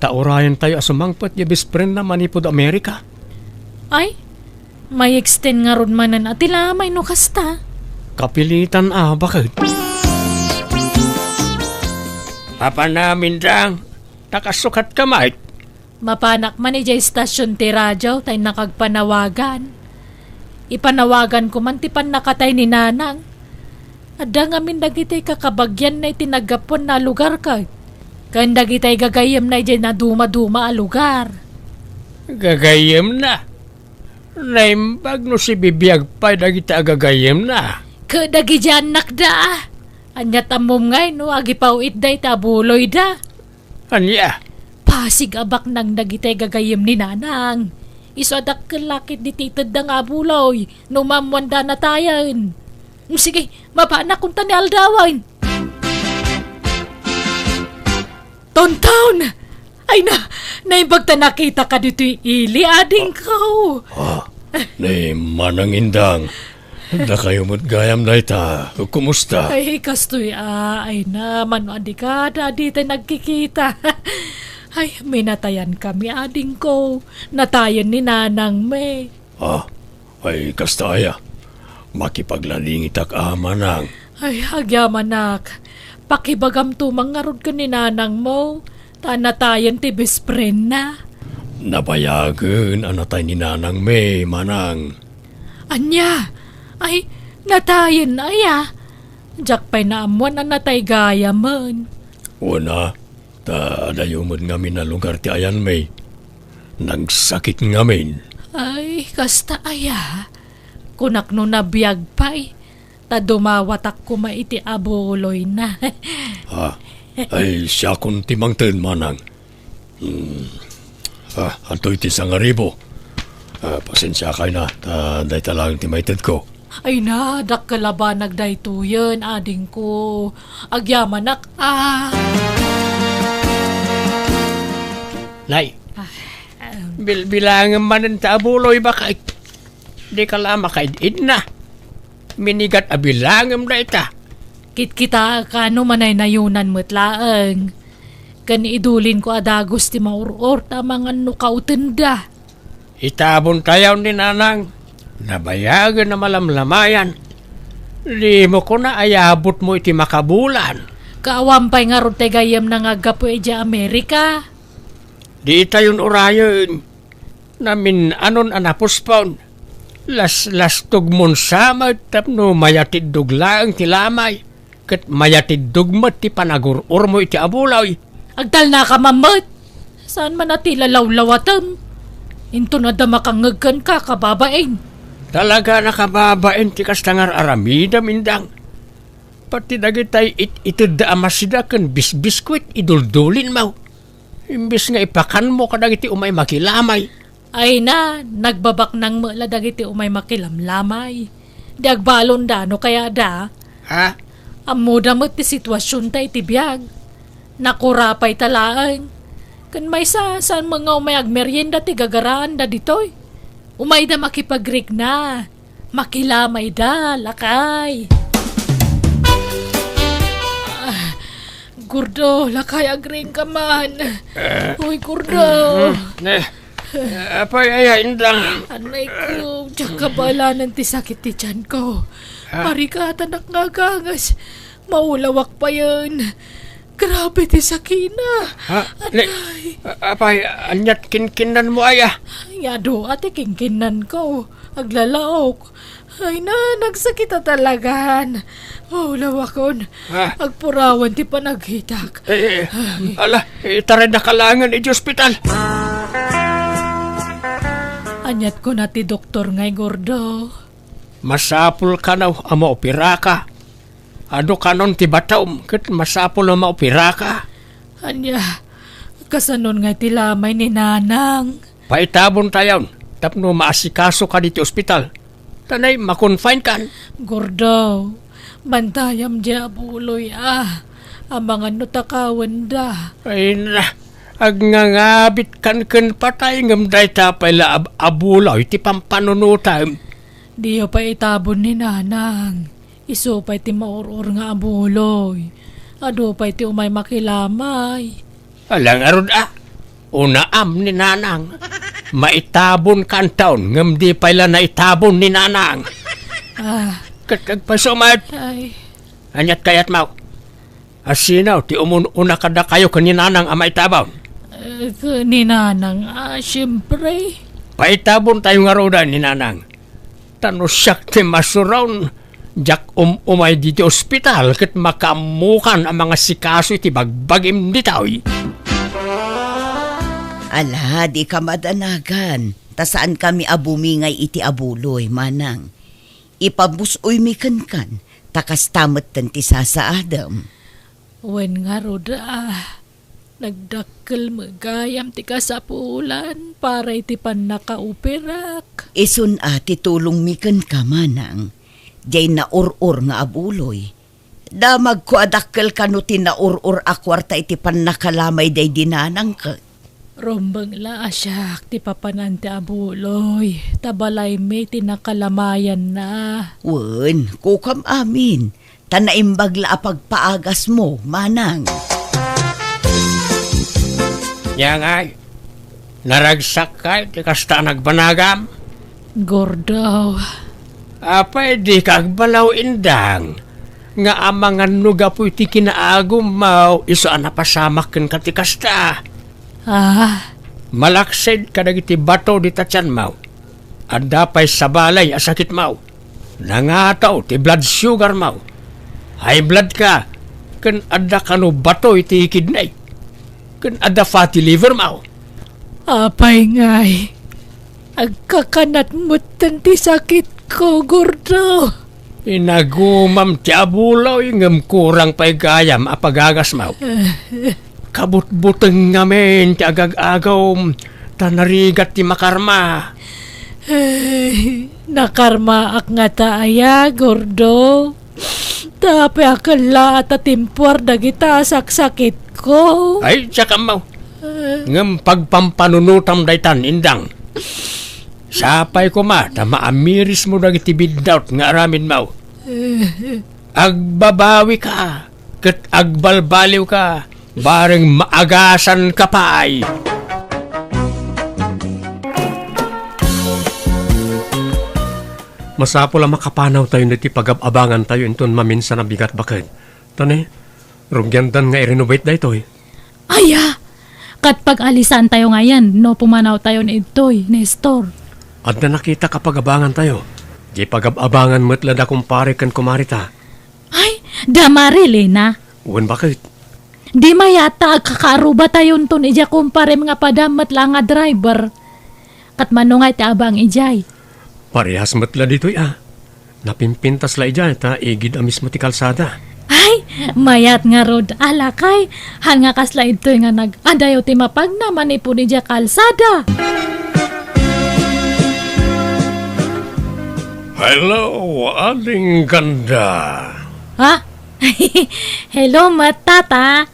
Ta urayentayo a sumangpet diay best friendna manipud Amerika. Ay, may-extend ngarud manen a ti lamay no kasta. Kapilitan a, baket. Mapanam, Indang, nakasukatka met. Mapanak man idiay istasyon ti radio ta innak agpanawagan. Ipanawaganko man ti pannakatay ni Nanang. Adda ngamin dagiti kakabagianna iti naggapuanna a lugar ket ken dagiti gagayyemna idiay nadumaduma a lugar. Gagayyemna? Naimbag no sibibiag pay dagiti agagayyemna. Ket dagiti annakda. Ania ti ammom ngay no agipaw-itda iti abuloyda? Ania? Pasig a baknang dagiti gagayyem ni Nanang. Isu a dakkel la ketdi ti itedda nga abuloy no maammoanda a natayen. Sige, mapanak kunta ni aldawen. Tonton! Ay na, naimbag ta nakitaka ditoy ili, adingko. Ah, ni Manang Indang. Dakayo met gayam dayta. Kumusta? Ay, kastoy a, ay na, mano a dika, dadi tay nagkikita. Ay, minatayan kami, adingko. Natayen ni Nanang mi. Ah, ay, kasta aya. Makipagladingitak a, Manang. Ay, agyamanak. Pakibagamto man ngarud ken ni Nanang mo. Ta natayen ti best friend na. Nabayagen a natay ni Nanang mi, Manang. Ania? Ay, natayen aya? Diak pay naammoan a natay gayamen. Wen a, ta adayo met ngamin a lugar ti ayan mi. Nagsakit ngamin. Ay, kasta aya? Kunak no nabiag pay. Ta dumawatak koma iti abuloyna. Ah, ay, siakon ti mangted, Manang. Hmm. Ah, antoy ti sangaribo? Ah, pasensiakay na, ta dayta laeng ti maitedko. Ay na, dakkel a banag daytoyen, adingko. Agyamanak, ah. Nay, ah, bilbilangem manen ta abuloy, baket. Dika la makaid-idna. Minigat a bilangem dayta. Kitkitaak a no manaynayonan met laeng. Ken idulinko a dagus ti maur-or ta mangan no kautenda. Itabontayon ni Nanang. Nabayagen a malamlamayan. Dimo kuna ayabutmo iti makabulan. Kaawan pay ngarud ti gayyemna nga aggapu idiay Amerika. Ditayon urayen. Namin-anon a napuspon. Laslastogmon sa met tapno mayatiddog laeng ti lamay, ket mayatiddog met ti panagur-urmo iti abuloy. Agtalnaka man met. Saan man a ti lalawlawatem. Inton adda makangngeg kenka, kababain. Talaga a kababain ti kasta nga ar-aramidem, Indang. Pati dagitay it-itedda a masida ken bisbiskuit, iduldulinmo. Imbes nga ipakanmo kadagiti umay makilamay. Ay na, nagbabaknang met la dagiti umay makilamlamay. Di agbalonda no kayada. Ha? Ammoda met ti situasionta iti biag. Nakurapayta laeng. Ken maysa, saan met nga umay agmerienda ti gagaraanda ditoy? Umayda makipagrikna. Makilamayda, lakay. Ah, Gordo, lakay, agriingka man. Eh. Uy, Gordo. Mm, eh, eh, apay aya, Indang? Anay ko, diak kabaalanan ti sakit ti tiyan ko. Ha? Marikatan nga agangas. Maulawak payen. Grabe ti sakina. Ha? Ni, anay. A-, apay, aniat kinkinnanmo aya? Ay, adu, ati kinkinnan ko. Aglalaok. Ay na, nagsakit a talagan. Maulawakon. Ha? Agpurawan ti panagkitak. Eh, eh, ay. Ala, itarayda ka laengen iti ospital. Aniat kuna ti doktor ngay, Gordo? Masapul kano a maoperaka. Adu kanon ti batom ket masapul a maoperaka. Ania, kasanon nga iti lamay ni Nanang? Paitabontayon tapno maasikasoka ditoy ospital. Ta nay, ma-confine kan. Gordo, bantayam diay abuloy a. Amangan no takawenda. Ay na, agngangabit kan ken patay ngem dayta pay la ab-, abuloy ti pampanunotam. Diyo pay itabon ni Nanang. Isu pay ti maur-or nga abuloy. Adu pay ti umay makilamay. Ala ngarud a, unaam ni Nanang. Maitabon kantaon, ngem di pay la naitabon ni Nanang. Ah. Ket agpayso met. Ay. Aniat kayatmo? Asino ti umun-una kadakayo ken ni Nanang a maitabon? Eh, ken ni Nanang, ah, siempre. Paitabon tayo ngaruden ni Nanang. Ta no siak ti masuron, diak um-umay ditoy ospital ket makaammokan a mangasikaso iti bagbagim ditoy. Ala, dika madanagan, ta saankami a bumingay iti abuloy, Manang. Ipabus-oymi kenkan, ta kasta metten ti sasaadem. Wen ngarud, ah, nagdakkel met gayam ti kasapulan para iti pannakaoperak. Isun a ti tulongmi kenka, Manang, diay naur-or nga abuloy. Damagko a dakkel kano ti naur-or a kuarta iti pannakalamay daydi Nanang ket. Rumbeng la a siak ti papanan ti abuloy, ta balaymi ti nakalamayanna. Wen, kukam amin, ta naimbag la a pagpaagasmo, Manang. Nia ngay, naragsakkay ti kasta a nagbanagam? Gordo. Apay dika agbalaw, Indang, nga amangan no gapu iti kinaagummo, isu a napasamak kenka ti kasta? Ah? Malaksid kadagiti bato dita tianmo. Adda pay sabali a sakitmo. Nangataw ti blood sugarmo. High blood ka, ken adda kano bato iti kidney. Ken adda fatty livermo. Apay ngay, agkakanat metten ti sakitko, Gordo. Inagumam ti abuloy, ngem kurang pay gayam a pagagasmo. Kabutbuteng ngamin ti agag-agawm, ta narigat ti makarma. Ay, nakarmaak ngata aya, Gordo? Ta apay a kellaat a timpuar dagita a saksakitko? Ay, diak ammo. Ah. Ngem pagpampanunotam daytan, Indang. Sapay koma ta maamirismo dagiti biddaut nga aramidmo. Agbabawika ket agbalbaliwka, bareng maagasanka pay. Masapul a makapanawtayon iti pagab-abangantayo inton maminsan a bigat, baket. Ta ne, rugiandan nga i-renovate daytoy. Aya! Ket pag-alisantayo ngayen no pumanawtayon idtoy, Nestor. Adda nakitak a pagabangantayo. Diay pagab-abangan met la da kumpare ken kumarita. Ay, da Marilena. Wen, baket? Di mayat ta agkakaarubatayonton idiay kumparem nga padam met la nga driver. Ket mano ngay ti abang idiay? Parehas met la ditoy a. Napimpintas la idiay ta igid a mismo ti kalsada. Ay, mayat ngarud a lakay. Han nga kasla idtoy nga nag-adayo ti mapagna manipud idiay kalsada. Hello, Ading Ganda. Ha? Hello, met, Tata.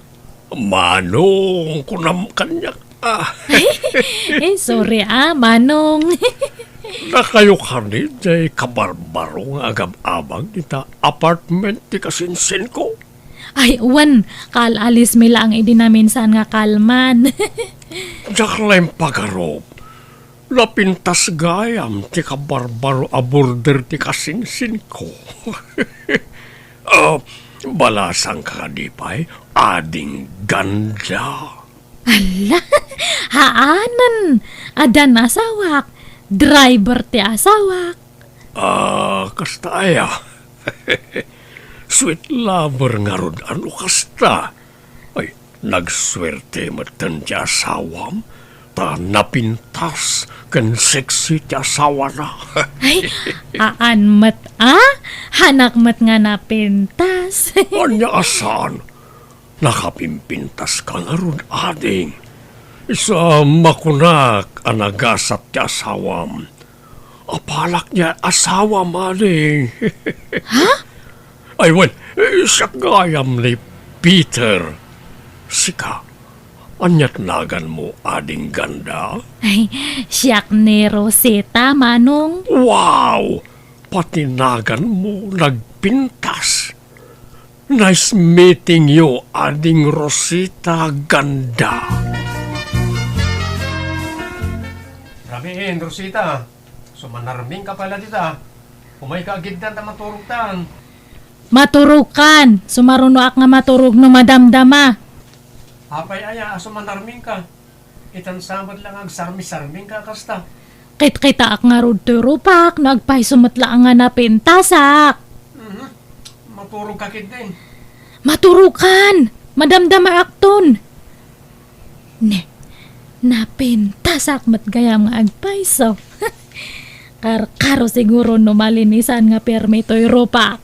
Manong, kunam kaniak, ah. Eh, sorry, ah, Manong. Dakayo kadi diay kabarbaro nga agab-abang ita apartment ti kasinsinko? Ay, wen, kaal-alismi laeng idi naminsan nga kalman. Diak la impagarup. Napintas gayam ti kabarbaro a border ti kasinsinko. Ah, balasangka kadi pay, Ading Ganda? Ala, haanen. Addan asawak. Driver ti asawak. Ah, kasta aya? Sweet lover ngarud a no kasta. Ay, nagsuerte metten ti asawam, ta napintas ken sexy ti asawana. Ay, aan met a? Hanak met nga napintas. Ania a saan? Nakapimpintaska ngarud, ading. Isu a makunak a nagasat ti asawam. Apalak diay asawam, ading. Ha? Ay, wen, eh, siak gayam ni Peter. Sika, aniat naganmo, Ading Ganda? Ay, siak ni Rosita, Manong. Wow! Pati naganmo nagpintas. Nice meeting you, Ading Rosita Ganda. Haan, Rosita, sumanarmingka pay la dita. Umayka a giddan ta maturogtan. Maturogkan! Sumarunoak nga maturog no madamdama. Apay aya a sumanarmingka? Itan sa met la nga agsarmisarmingka a kasta. Kitkitaak ngarud toy rupak no agpayso met laeng nga napintasak. Mhm. Maturogka ketdin. Maturogkan! Madamdamaakton! Ne, napintasak met gayam nga agpayso. Karkaro siguro no malinisan nga permi toy rupak.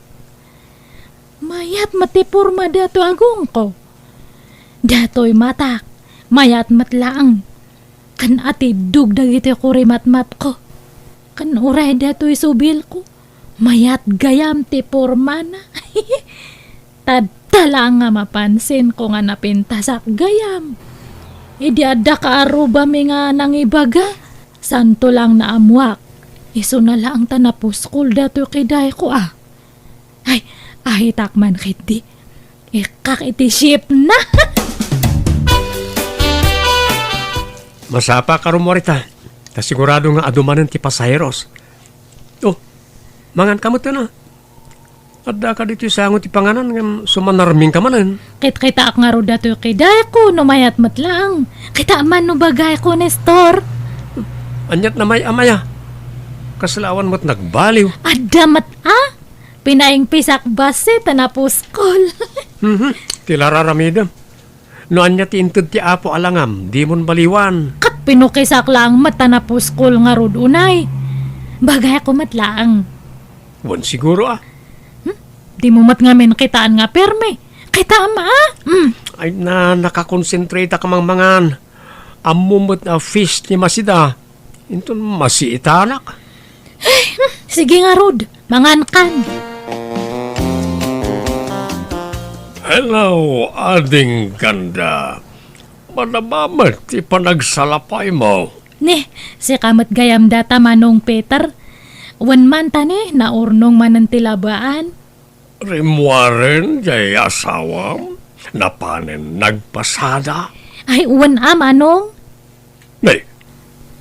Mayat met ti porma datoy agongko. Datoy matak, mayat met laeng. Ken atiddog dagiti kurimatmatko. Ken uray datoy subilko, mayat gayam ti pormana. Tadta laeng nga mapansinko nga napintasak gayam. Idi adda kaarrubami nga nangibaga, santo laeng naammoak. Isuna laeng ta napuskol datoy kidayko a. Ay, ahitak man ketdi. Ikkak iti shipna. Masapa ka rummuarita. Ta sigurado nga adu manen ti pasaheros. Oh, manganka metten a. Addaka ditoy sango ti panganan ngem sumanarmingka manen. Kitkitaak ngarud datoy kidayko no mayat met laeng. Kita man no bagayko, Nestor. Aniat namay-amaya? Kasla awan met nagbaliw. Adda met a? Pinaingpisak bassit ta napuskol. Mhm. Ti la raramidem. No ania ti inted ti Apo a langam, dimon baliwan. Ket pinukisak laeng met ta napuskol ngarud unay. Bagayko met laeng. Wen siguro a. Hmm? Dimo met ngamin kitaan nga permi. Kitaem a? Hmm. Ay na, nakakonsentrate ka mangmangan. Ammom met a fish ni Masida. Inton masiitanak. Sige ngarud, mangankan. Hello, Ading Ganda. Madama met ti panagsalapaymo. Ni, sika met gayam data, Manong Peter. Wen man ta ni, naurnong manen ti labaan. Rimmuaren jay asawam? Napanen nagpasada? Ay, wen a, Manong. Nay,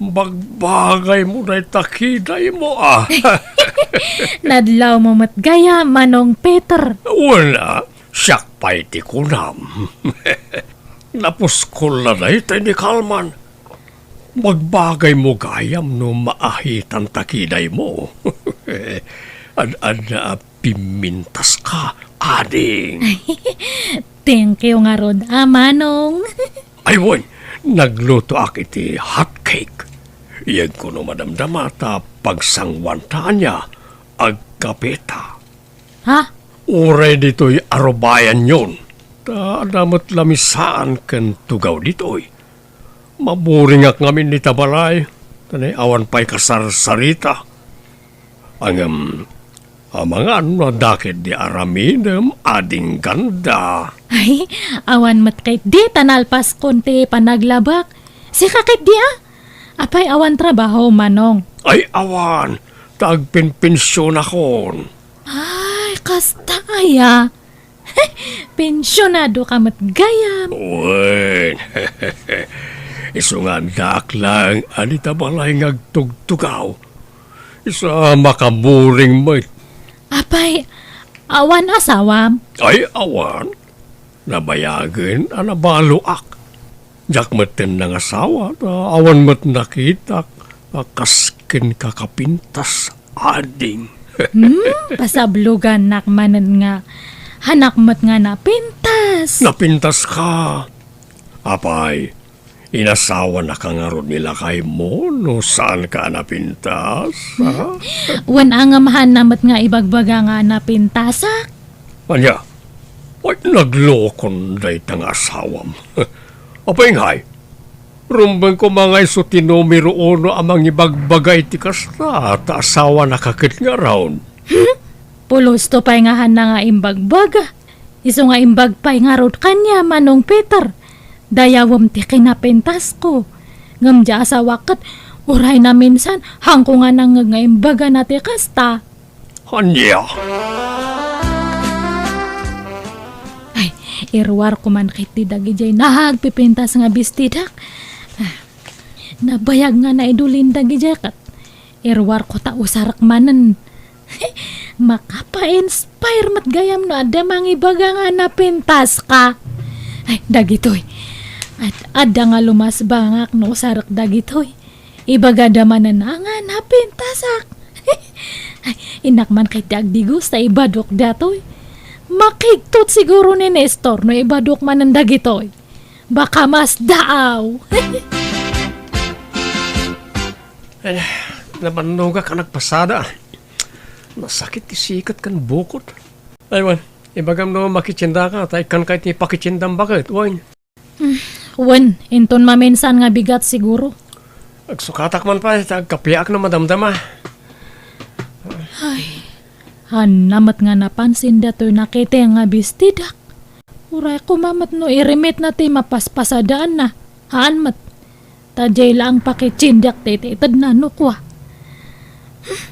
bagbagaymo dayta kidaymo a. Nadlawmo met gayam, Manong Peter. Wen a, siak pay ti kunam. Napuskol la dayta ni Kalman. Bagbagaymo gayam no maahitan ta kidaymo. Ad-adda a pimmintaska, ading. Thank you ngarud a, Manong. Ay, wen, naglutoak iti hot cake. Iyegko no madamdama ta pagsanguanta ania, agkapeta. Ha? Uray ditoy arubayanyon. Ta adda met lamisaan ken tugaw ditoy. Maburingak ngamin ita balay, ta ni awan pay kasarsarita. Ngem, amangan no adda ketdi aramidem, Ading Ganda. Ay, awan met ketdi ta nalpaskon ti panaglabak. Sika ketdi a? Apay awan trabaho, Manong? Ay, awan. Ta agpenpensionakon. Ay, kasta aya. Pensionado ka met gayam. Wen. Isu nga addaak laeng a dita balay nga agtugtugaw. Isu a makaburing met. Apay, awan asawam? Ay, awan. Nabayagen a nabaloak. Diak metten nangasawa, ta awan met nakitak a kas kenka kapintas. Ading. Hmm, pasablogannak manen nga hanak met nga napintas. Napintaska. Apay, inasawanaka ngarud ni lakaymo no saanka a napintas, ha? Wen a ngem haanna met nga ibagbaga nga napintasak? Ania? Ay, naglokon dayta nga asawam. Apay ngay, rumbeng koma nga isu ti numero uno a mangibagbaga iti kasta, ta asawanaka ket ngarud. Hmm? Pulosto pay nga haanna nga imbagbaga. Isu nga imbag pay ngarud kaniam, Manong Peter. Dayawem ti kinapintasko. Ngem diay asawak ket uray naminsan, haanko nga nangngeg nga imbagana ti kasta. Ania? Ay, iruarko man ketdi dagidiay nagpipintas nga bestidak. Ah, Nabayag nga naidulin dagidiay ket iruarko ta usarek manen. Makapa-inspire met gayam no adda mangibaga nga napintaska. Ay, dagitoy. At adda nga lumasbangak no usarek dagitoy. Ibagada manen a nga napintasak. Ay, innak man ketdi agdigos ta ibadok datoy. Makigtot siguro ni Nestor no ibadok manen dagitoy. Baka masdaaw. Ay, nabannogak a nagpasada. Nasakit ti siket ken bukod. Ay, wen, ibagam no makitiendaka, ta ikkanka iti pakitiendam baket, wen. Hmm, wen, inton maminsan nga bigat siguro. Agsukatak man pay, ta agkapiak no madamdama. Ay, haan met nga napansin datoy nakiteng nga bestidak. Uray koma met no irimitna ti mapaspasadaanna. Haan met. Ta diay laeng pakitiendak ti itedna no kua. Hmm,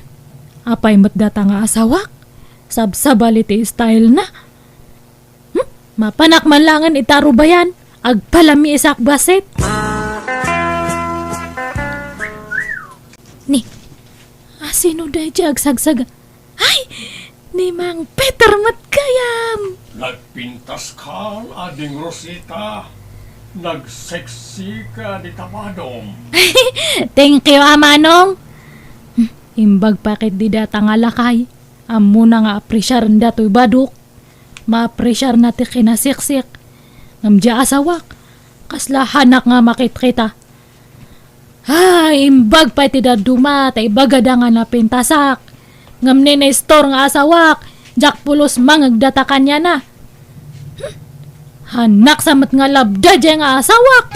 apay met data nga asawak? Sabsabali ti stylena. Hmm, mapanak man laengen iti arubayan, agpalamiisak bassit. Ni, asino daydiay agsagsaga? Ay, ni Mang Peter met gayam. Nagpintaska, Ading Rosita. Nagseksika dita badom. Thank you, a manong. Hmm, imbag pay ketdi data nga lakay. Ammona nga apresiaren datoy badok. Maapresiarna ti kinaseksik. Ngem diay asawak, kasla haanak nga makitkita. Ay, imbag pay ti dadduma, ta ibagada nga napintasak. Ngem ni Nestor nga asawak, diak pulos mangngeg data kaniana. Hmm. Haanak sa met nga labda diay nga asawak.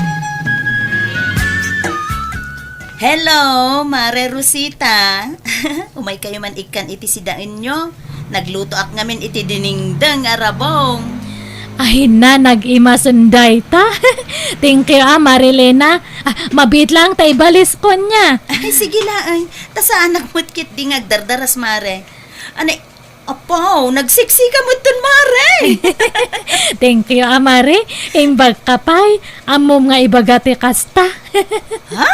Hello, Mare Rosita. Umaykayo man ikkan iti sidaenyo. Naglutoak ngamin iti dinengdeng a rabong. Ay na, nag-imasen dayta. Thank you, a, Marilena. A, mabiit laeng ta ibaliskon nia. Ay, sige laeng. Ta saanak met ketdi nga agdardaras, Mare. Anay, apo, nagseksika metten, Mare. Thank you, a, Mare. Imbagka pay. Ammom nga ibaga ti kasta. Ha?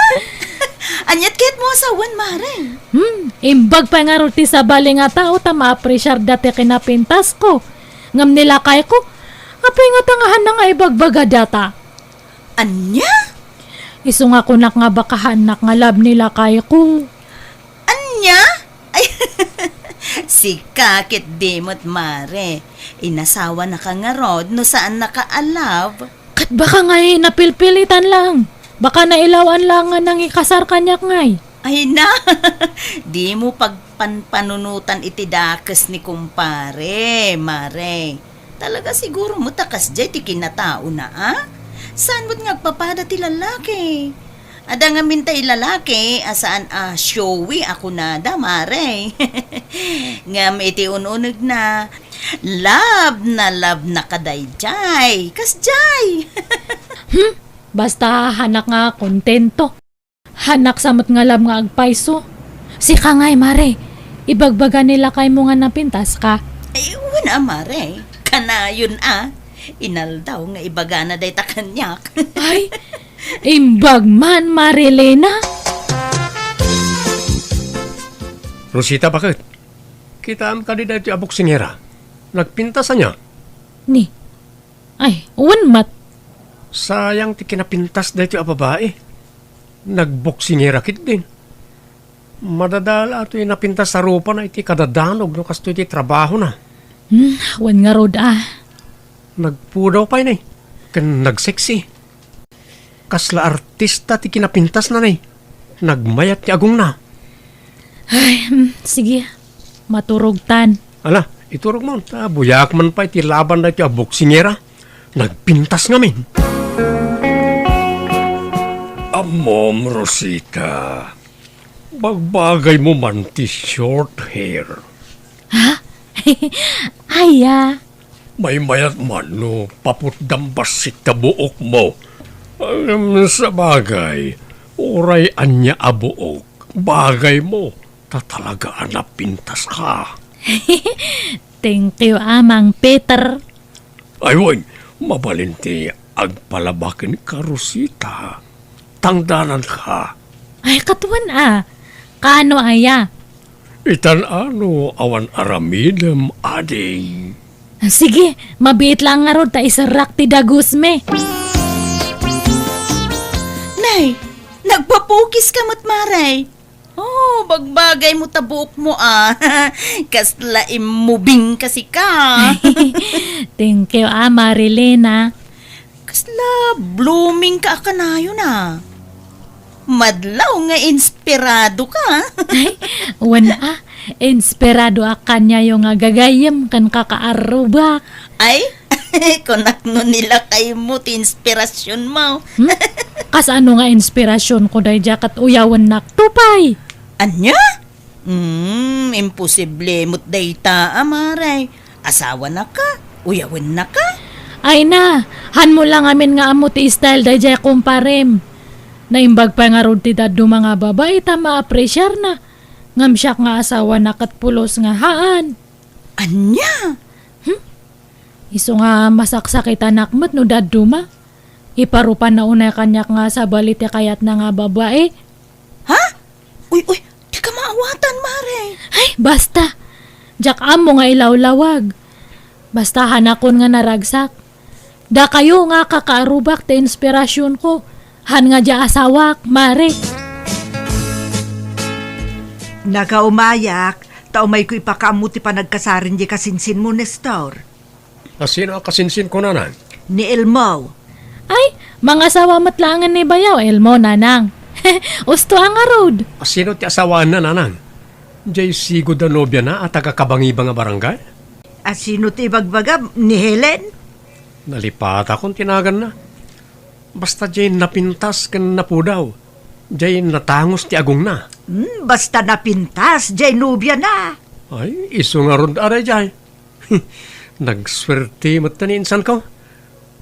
Aniat ket mo a sawen, Mare? Hmm, imbag pay ngarud ti sabali nga tao ta maapresiarda ti kinapintasko. Ngem ni lakayko, apay ngata nga haanna nga ibagbaga data? Ania? Isu nga kunak nga baka haannak nga love ni lakayko. Ania? Ay, sika ketdi met, Mare. Inasawanaka ngarud no saannaka a love? Ket baka ngay napilpilitan lang. Baka nailaw-an lang nga nangikasar kaniak ngay. Ay na, dimo pagpanpanunotan iti dakes ni kumpare, Mare. Talaga siguro met a kasdiay ti kinataona, a? Saan met nga agpapada ti lalaki? Adda ngamin tay lalaki a saan a showy a kunada, Mare. Ngem iti un-unegna, love na love na kadaydiay. Kasdiay. Hmm? Basta haannak nga kontento. Haannak sa met nga love nga agpayso. Sika ngay, Mare. Ibagbaga ni lakaymo nga napintaska. Ay, wen a, Mare. Kanayon a. Inaldaw nga ibagana dayta kaniak. Ay, imbag man, Marilena. Rosita, baket? Kitaem kadi daytoy a boksingera? Nagpintas ania? Ni. Ay, wen met. Sayang ti kinapintas daytoy a babai. Nagboksingera ketdin. Madadala toy napintas a rupana iti kadadanog no kastoy ti trabahona. Hmm, wen ngarud a. Nagpudaw pay ni, ken nagseksi. Kasla artista ti kinapintasna ni. Nagmayat ti agongna. Ay, hmm, sige. Maturogtan. Ala, iturogmo, ta buyaak man pay ti laban daytoy a boksingera. Nagpintas ngamin. Ammom, Rosita. Bagbagaymo man ti short hair. Ha? Aya? Maymayat man no paputdam bassit ta buokmo. Ngem sabagay, uray ania a buok, bagaymo, ta talaga a napintaska. Thank you, a, Mang Peter. Ay, wen, mabalin ti agpalaba kenka, Rosita. Tangdananka. Ay, ket wen a. Kaano aya? Itan-ano awan aramidem, ading. Sige, mabiit lang ngarud ta iserrak ti dagusmi. Nay, nagpapukis ka met, Mare. Oh, bagbagay mo ta buok mo, ah. Kasla immubing kasi ka. Thank you, ah, Marilena. Kasla blooming ka a kanayon, ah. Madlaw nga inspirado ka. Ay, wen a, inspirado a kaniayo nga gagayyem ken kakaarrubak. Ay, kunak no ni lakaymo ti inspirasyon mo. Hmm? Kasano nga inspirasyon ko daydiay ket uyawennak to pay? Ania? Hmm, imposible met dayta, a, Mare. Asawana ka? Uyawenna ka? Ay na, hanmo lang amin nga ammo ti style daydiay kumparem. Naimbag pay ngarud ti dadduma nga babai ta maapresiarna. Ngem siak nga asawana ket pulos nga haan. Ania? Hmm? Isu nga masaksakitanak met no dadduma. Iparupanna unay kaniak nga sabali ti kayatna nga babai. Ha? Uy, uy, dika maawatan, Mare. Ay, basta. Diak ammo nga ilawlawag. Basta hanakon nga naragsak. Dakayo nga kakaarrubak ti inspirasyonko. Han nga diay asawak, Mare. Nakaumayak, ta umayko ipakaammo ti panagkasaren diay kasinsinmo, Nestor. A, sino a kasinsinko, nanang? Ni Elmo. Ay, mangasawa met laengen ni bayaw, Elmo, nanang. Usto a ngarud. A, sino ti asawaenna, nanang? Diay sigud a nobiana a taga-Cabangiban nga barangay? A, sino ti ibagbagam? Ni Helen? Nalipatakon ti naganna. Basta diay napintas ken napudaw. Diay natangos ti agongna. Hmm, basta napintas diay nobiana. Ay, isu ngarud a daydiay. Nagsuerte met ni insanko.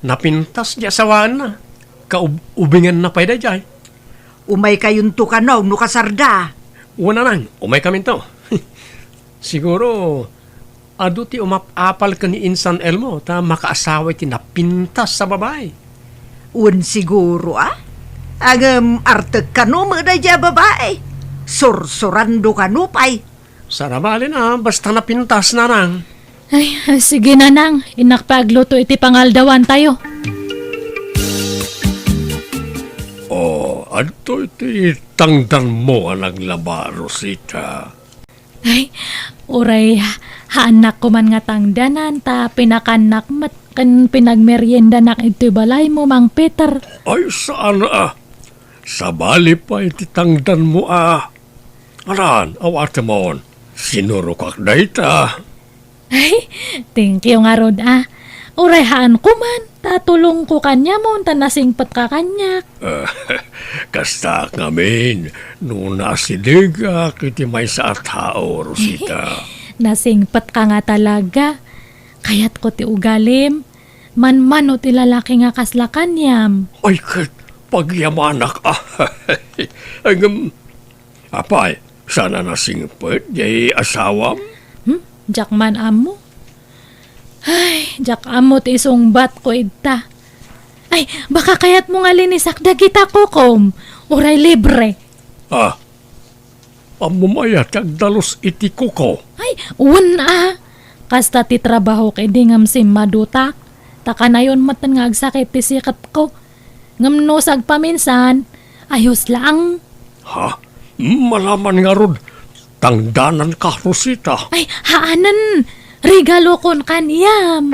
Napintas diay asawaenna. Kaub-, ubingenna pay daydiay. Umaykayonto kano no kasarda? Wen, nanang, umaykaminto. Siguro, adu ti umap-apal ken ni insan Elmo ta makaasawa iti napintas a babai. Wen, siguro, a? Ngem artek kano met daydiay a babai. Sursurando kano pay. Sarabalin a, basta napintas, nanang. Ay, sige, nanang. Innak pay agluto iti pangaldawantayo. O, adtoy ti tangdanmo a naglaba, Rosita. Ay, uray, haannak koman nga tangdanan, ta pinakannak met ken pinagmeriendanak idtoy balaymo, Mang Peter. Ay, saan a. Sabali pay ti tangdanmo a. Alan, awatemon. Sinurokak dayta. Ay, thank you ngarud a. Uray haan koman, ta tulongko kaniamon, ta nasingpetka kaniak. Kastaak ngamin, no naasidegak iti maysa a tao, Rosita. Nasingpetka nga talaga. Kayatko ti ugalim. Manmano ti lalaki nga kasla kaniam. Ay, ket pagyamanak a. Ngem, apay, saan a nasingpet diay asawam? Hmm? Diak man ammo. Ay, diak ammo ti isungbatko ita. Ay, baka kayatmo nga linisak dagita kukom. Uray libre. Ah, ammom aya ti agdalus iti kuko? Ay, wen a. Kasta ti trabahok idi ngem simmadutak. Ta kanayon metten nga agsakit ti siketko. Ngem no sagpaminsan, ayos laeng. Ha? Malaman ngarud, tangdananka, Rosita. Ay, haanen. Regalokon kaniam.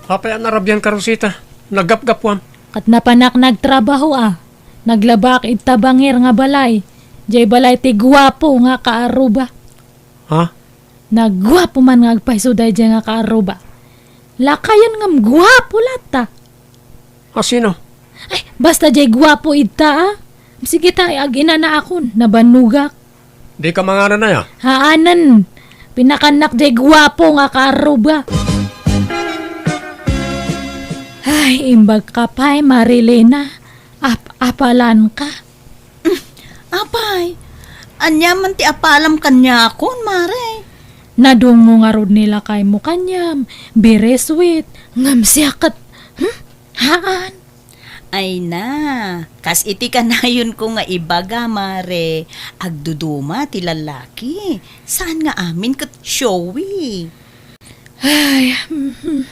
Apay a narabianka, Rosita? Naggapgapuam. Ket napanak nagtrabaho a. Naglabaak ita bangir nga balay. Diay balay ti guapo nga kaarruba. Ha? Naguapo man nga agpayso daydiay nga kaarruba. Lakayen ngem guapo latta. A sino? Ay, basta diay guapo ita, a. Sige ta, ag-inanaakon, nabannogak. Dika manganan aya? Haanen. Pinakannak diay guapo nga kaarruba. Ay, imbag ka pay, Marilena. Ap-apalan ka. Apay, ania man ti apalam kaniakon, Mare? Nadungngo ngarud ni lakaymo kaniam, very sweet, ngem siak ket, hmm? Haan. Ay na, kas iti kanayonko nga ibaga, Mare, agduduma ti lallaki. Saan nga amin ket showy. Ay, mhm.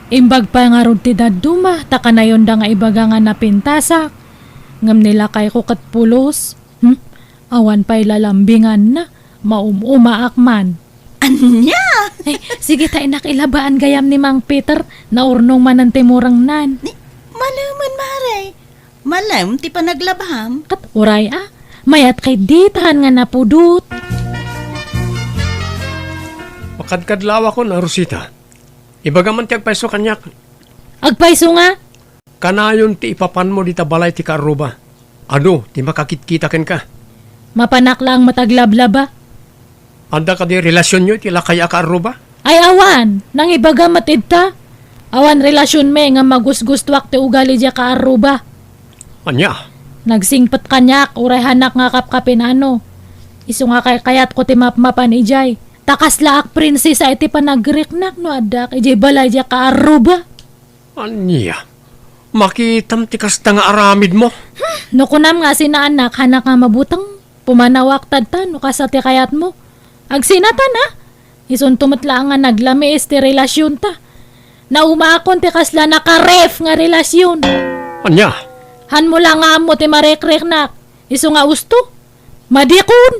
Imbag pay ngarud ti dadduma, ta kanayonda nga ibaga nga napintasak. Ngem ni lakayko ket pulos. Hmm? Awan pay lalambinganna. Maum-umaak man. Ania? Ay, sige ta, inak, ilabaan gayam ni Mang Peter, naurnong manen ti murengnan. Ni, malemen, Mare. Malem ti panaglabam. Ket uray a, mayat kay ditahan nga napudot. Makadkadlawakon a, Rosita. Ibagam man ti agpayso kaniak. Agpayso nga? Kanayon ti ipapanmo dita balay ti kaarruba. Adu ti makakitkita kenka. Mapanak laeng met aglablaba. Adda kadi relasionyo iti lakay a kaarruba? Ay awan, nangibaga met ita. Awan relasionmi nga magusgustuak ti ugali diay kaarruba. Ania? Nagsingpet kaniak, uray hanak nga kapkapinano. Isu nga kaykayatko ti mapmapan idiay. Ta kaslaak prinsesa iti panagriknak no addaak idiay balay diay kaarruba. Ania? Makitam ti kasta nga aramidmo? Hmm, no kunam nga sinaanak, hanak nga mabuteng, pumanawak tadta no kasta ti kayatmo. Agsinatan, a? Isunto met laeng nga naglamiis ti relasionta. Naumaakon ti kasla nakaref nga relasion. Ania? Hanmo la nga ammo ti marekriknak. Isu nga usto. Madikon!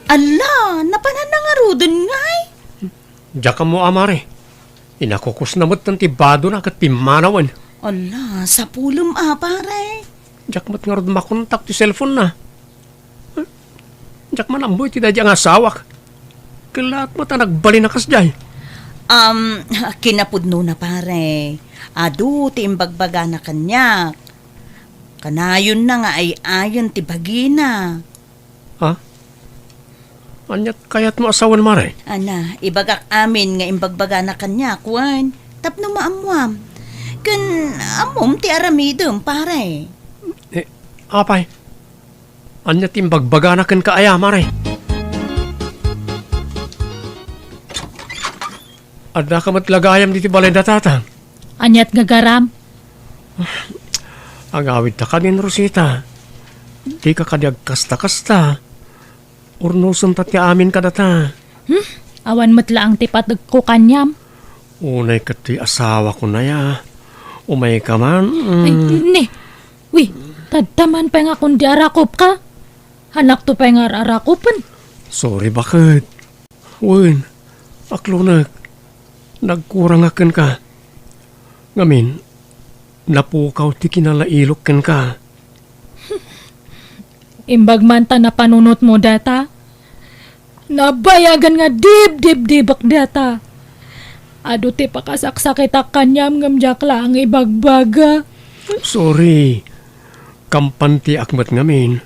Ala, napananna ngaruden ngay? Diak ammo a, Mare. Inakukusna metten ti badona ket pimmanawen. Ala, sapulem a, Pare. Diak met ngarud makontak ti cellphone-na. Diak man ammo iti daydiay nga asawak. Kellaat met a nagbalin a kasdiay. Um, kinapudnona, Pare. Adu ti imbagbagana kaniak. Kanayonna nga ay-ayen ti bagina. Ha? Aniat kayatmo a sawen, Mare? Ana, ibagak amin nga imbagbagana kaniak, wen, tapno maammuam. Ken ammom ti aramidem, Pare. Eh, apay? Ania ti imbagbagana kenka aya, Mare? Addaka met la gayam ditoy balayda, Tata. Aniat gagaram? Agawidta kadin, Rosita. Dika kadi agkasta-kasta. Urnosenta ti amin kadata. Hmm? Awan met laeng ti pategko kaniam. Unay ket ti asawako aya. Umayka man. Mm. Ay, ni. Wi, tadtaman pay nga kundi arakopka. Hanakto pay nga ar-arakopen. Sorry, baket. Wen, aklonek. Nagkurangak kenka. Ngamin, napukaw ti kinalailok kenka. Imbag man ta napanunotmo data. Nabayagan nga dibdibdibek data. Adu ti pakasaksakitak kaniam ngem diak laeng ibagbaga. Sorry. Kampantiak met ngamin.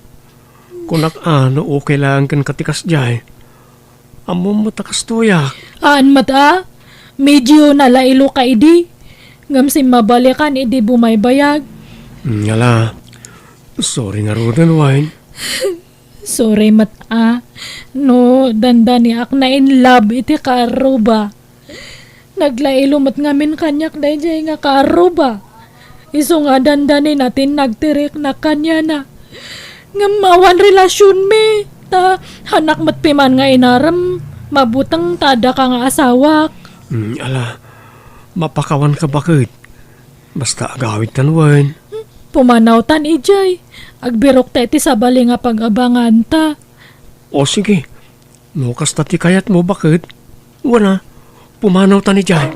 Kunak a no okay laeng kenka ti kasdiay. Ammom met a kastoyak. Aan met a? Medio nalailo ka idi. Ngem simmabalikan idi bumaybayag. Mm, ala. Sorry ngaruden, Wine. Sorry met a. No, dandaniak na in love iti kaarruba. Naglailo met ngamin kaniak daydiay nga kaarruba. Isu nga dandanina ti nagtiriknak kaniana. Ngem awan relasionmi, ta hanak met piman nga inarem, mabuteng ta addaka nga asawak. Mm, ala, mapakawanka baket. Basta agawidtan wen. Pumanawtan idiay. Agbirokta iti sabali nga pag-abanganta. O sige, no kasta ti kayatmo, baket. Wen a, pumanawtan idiay.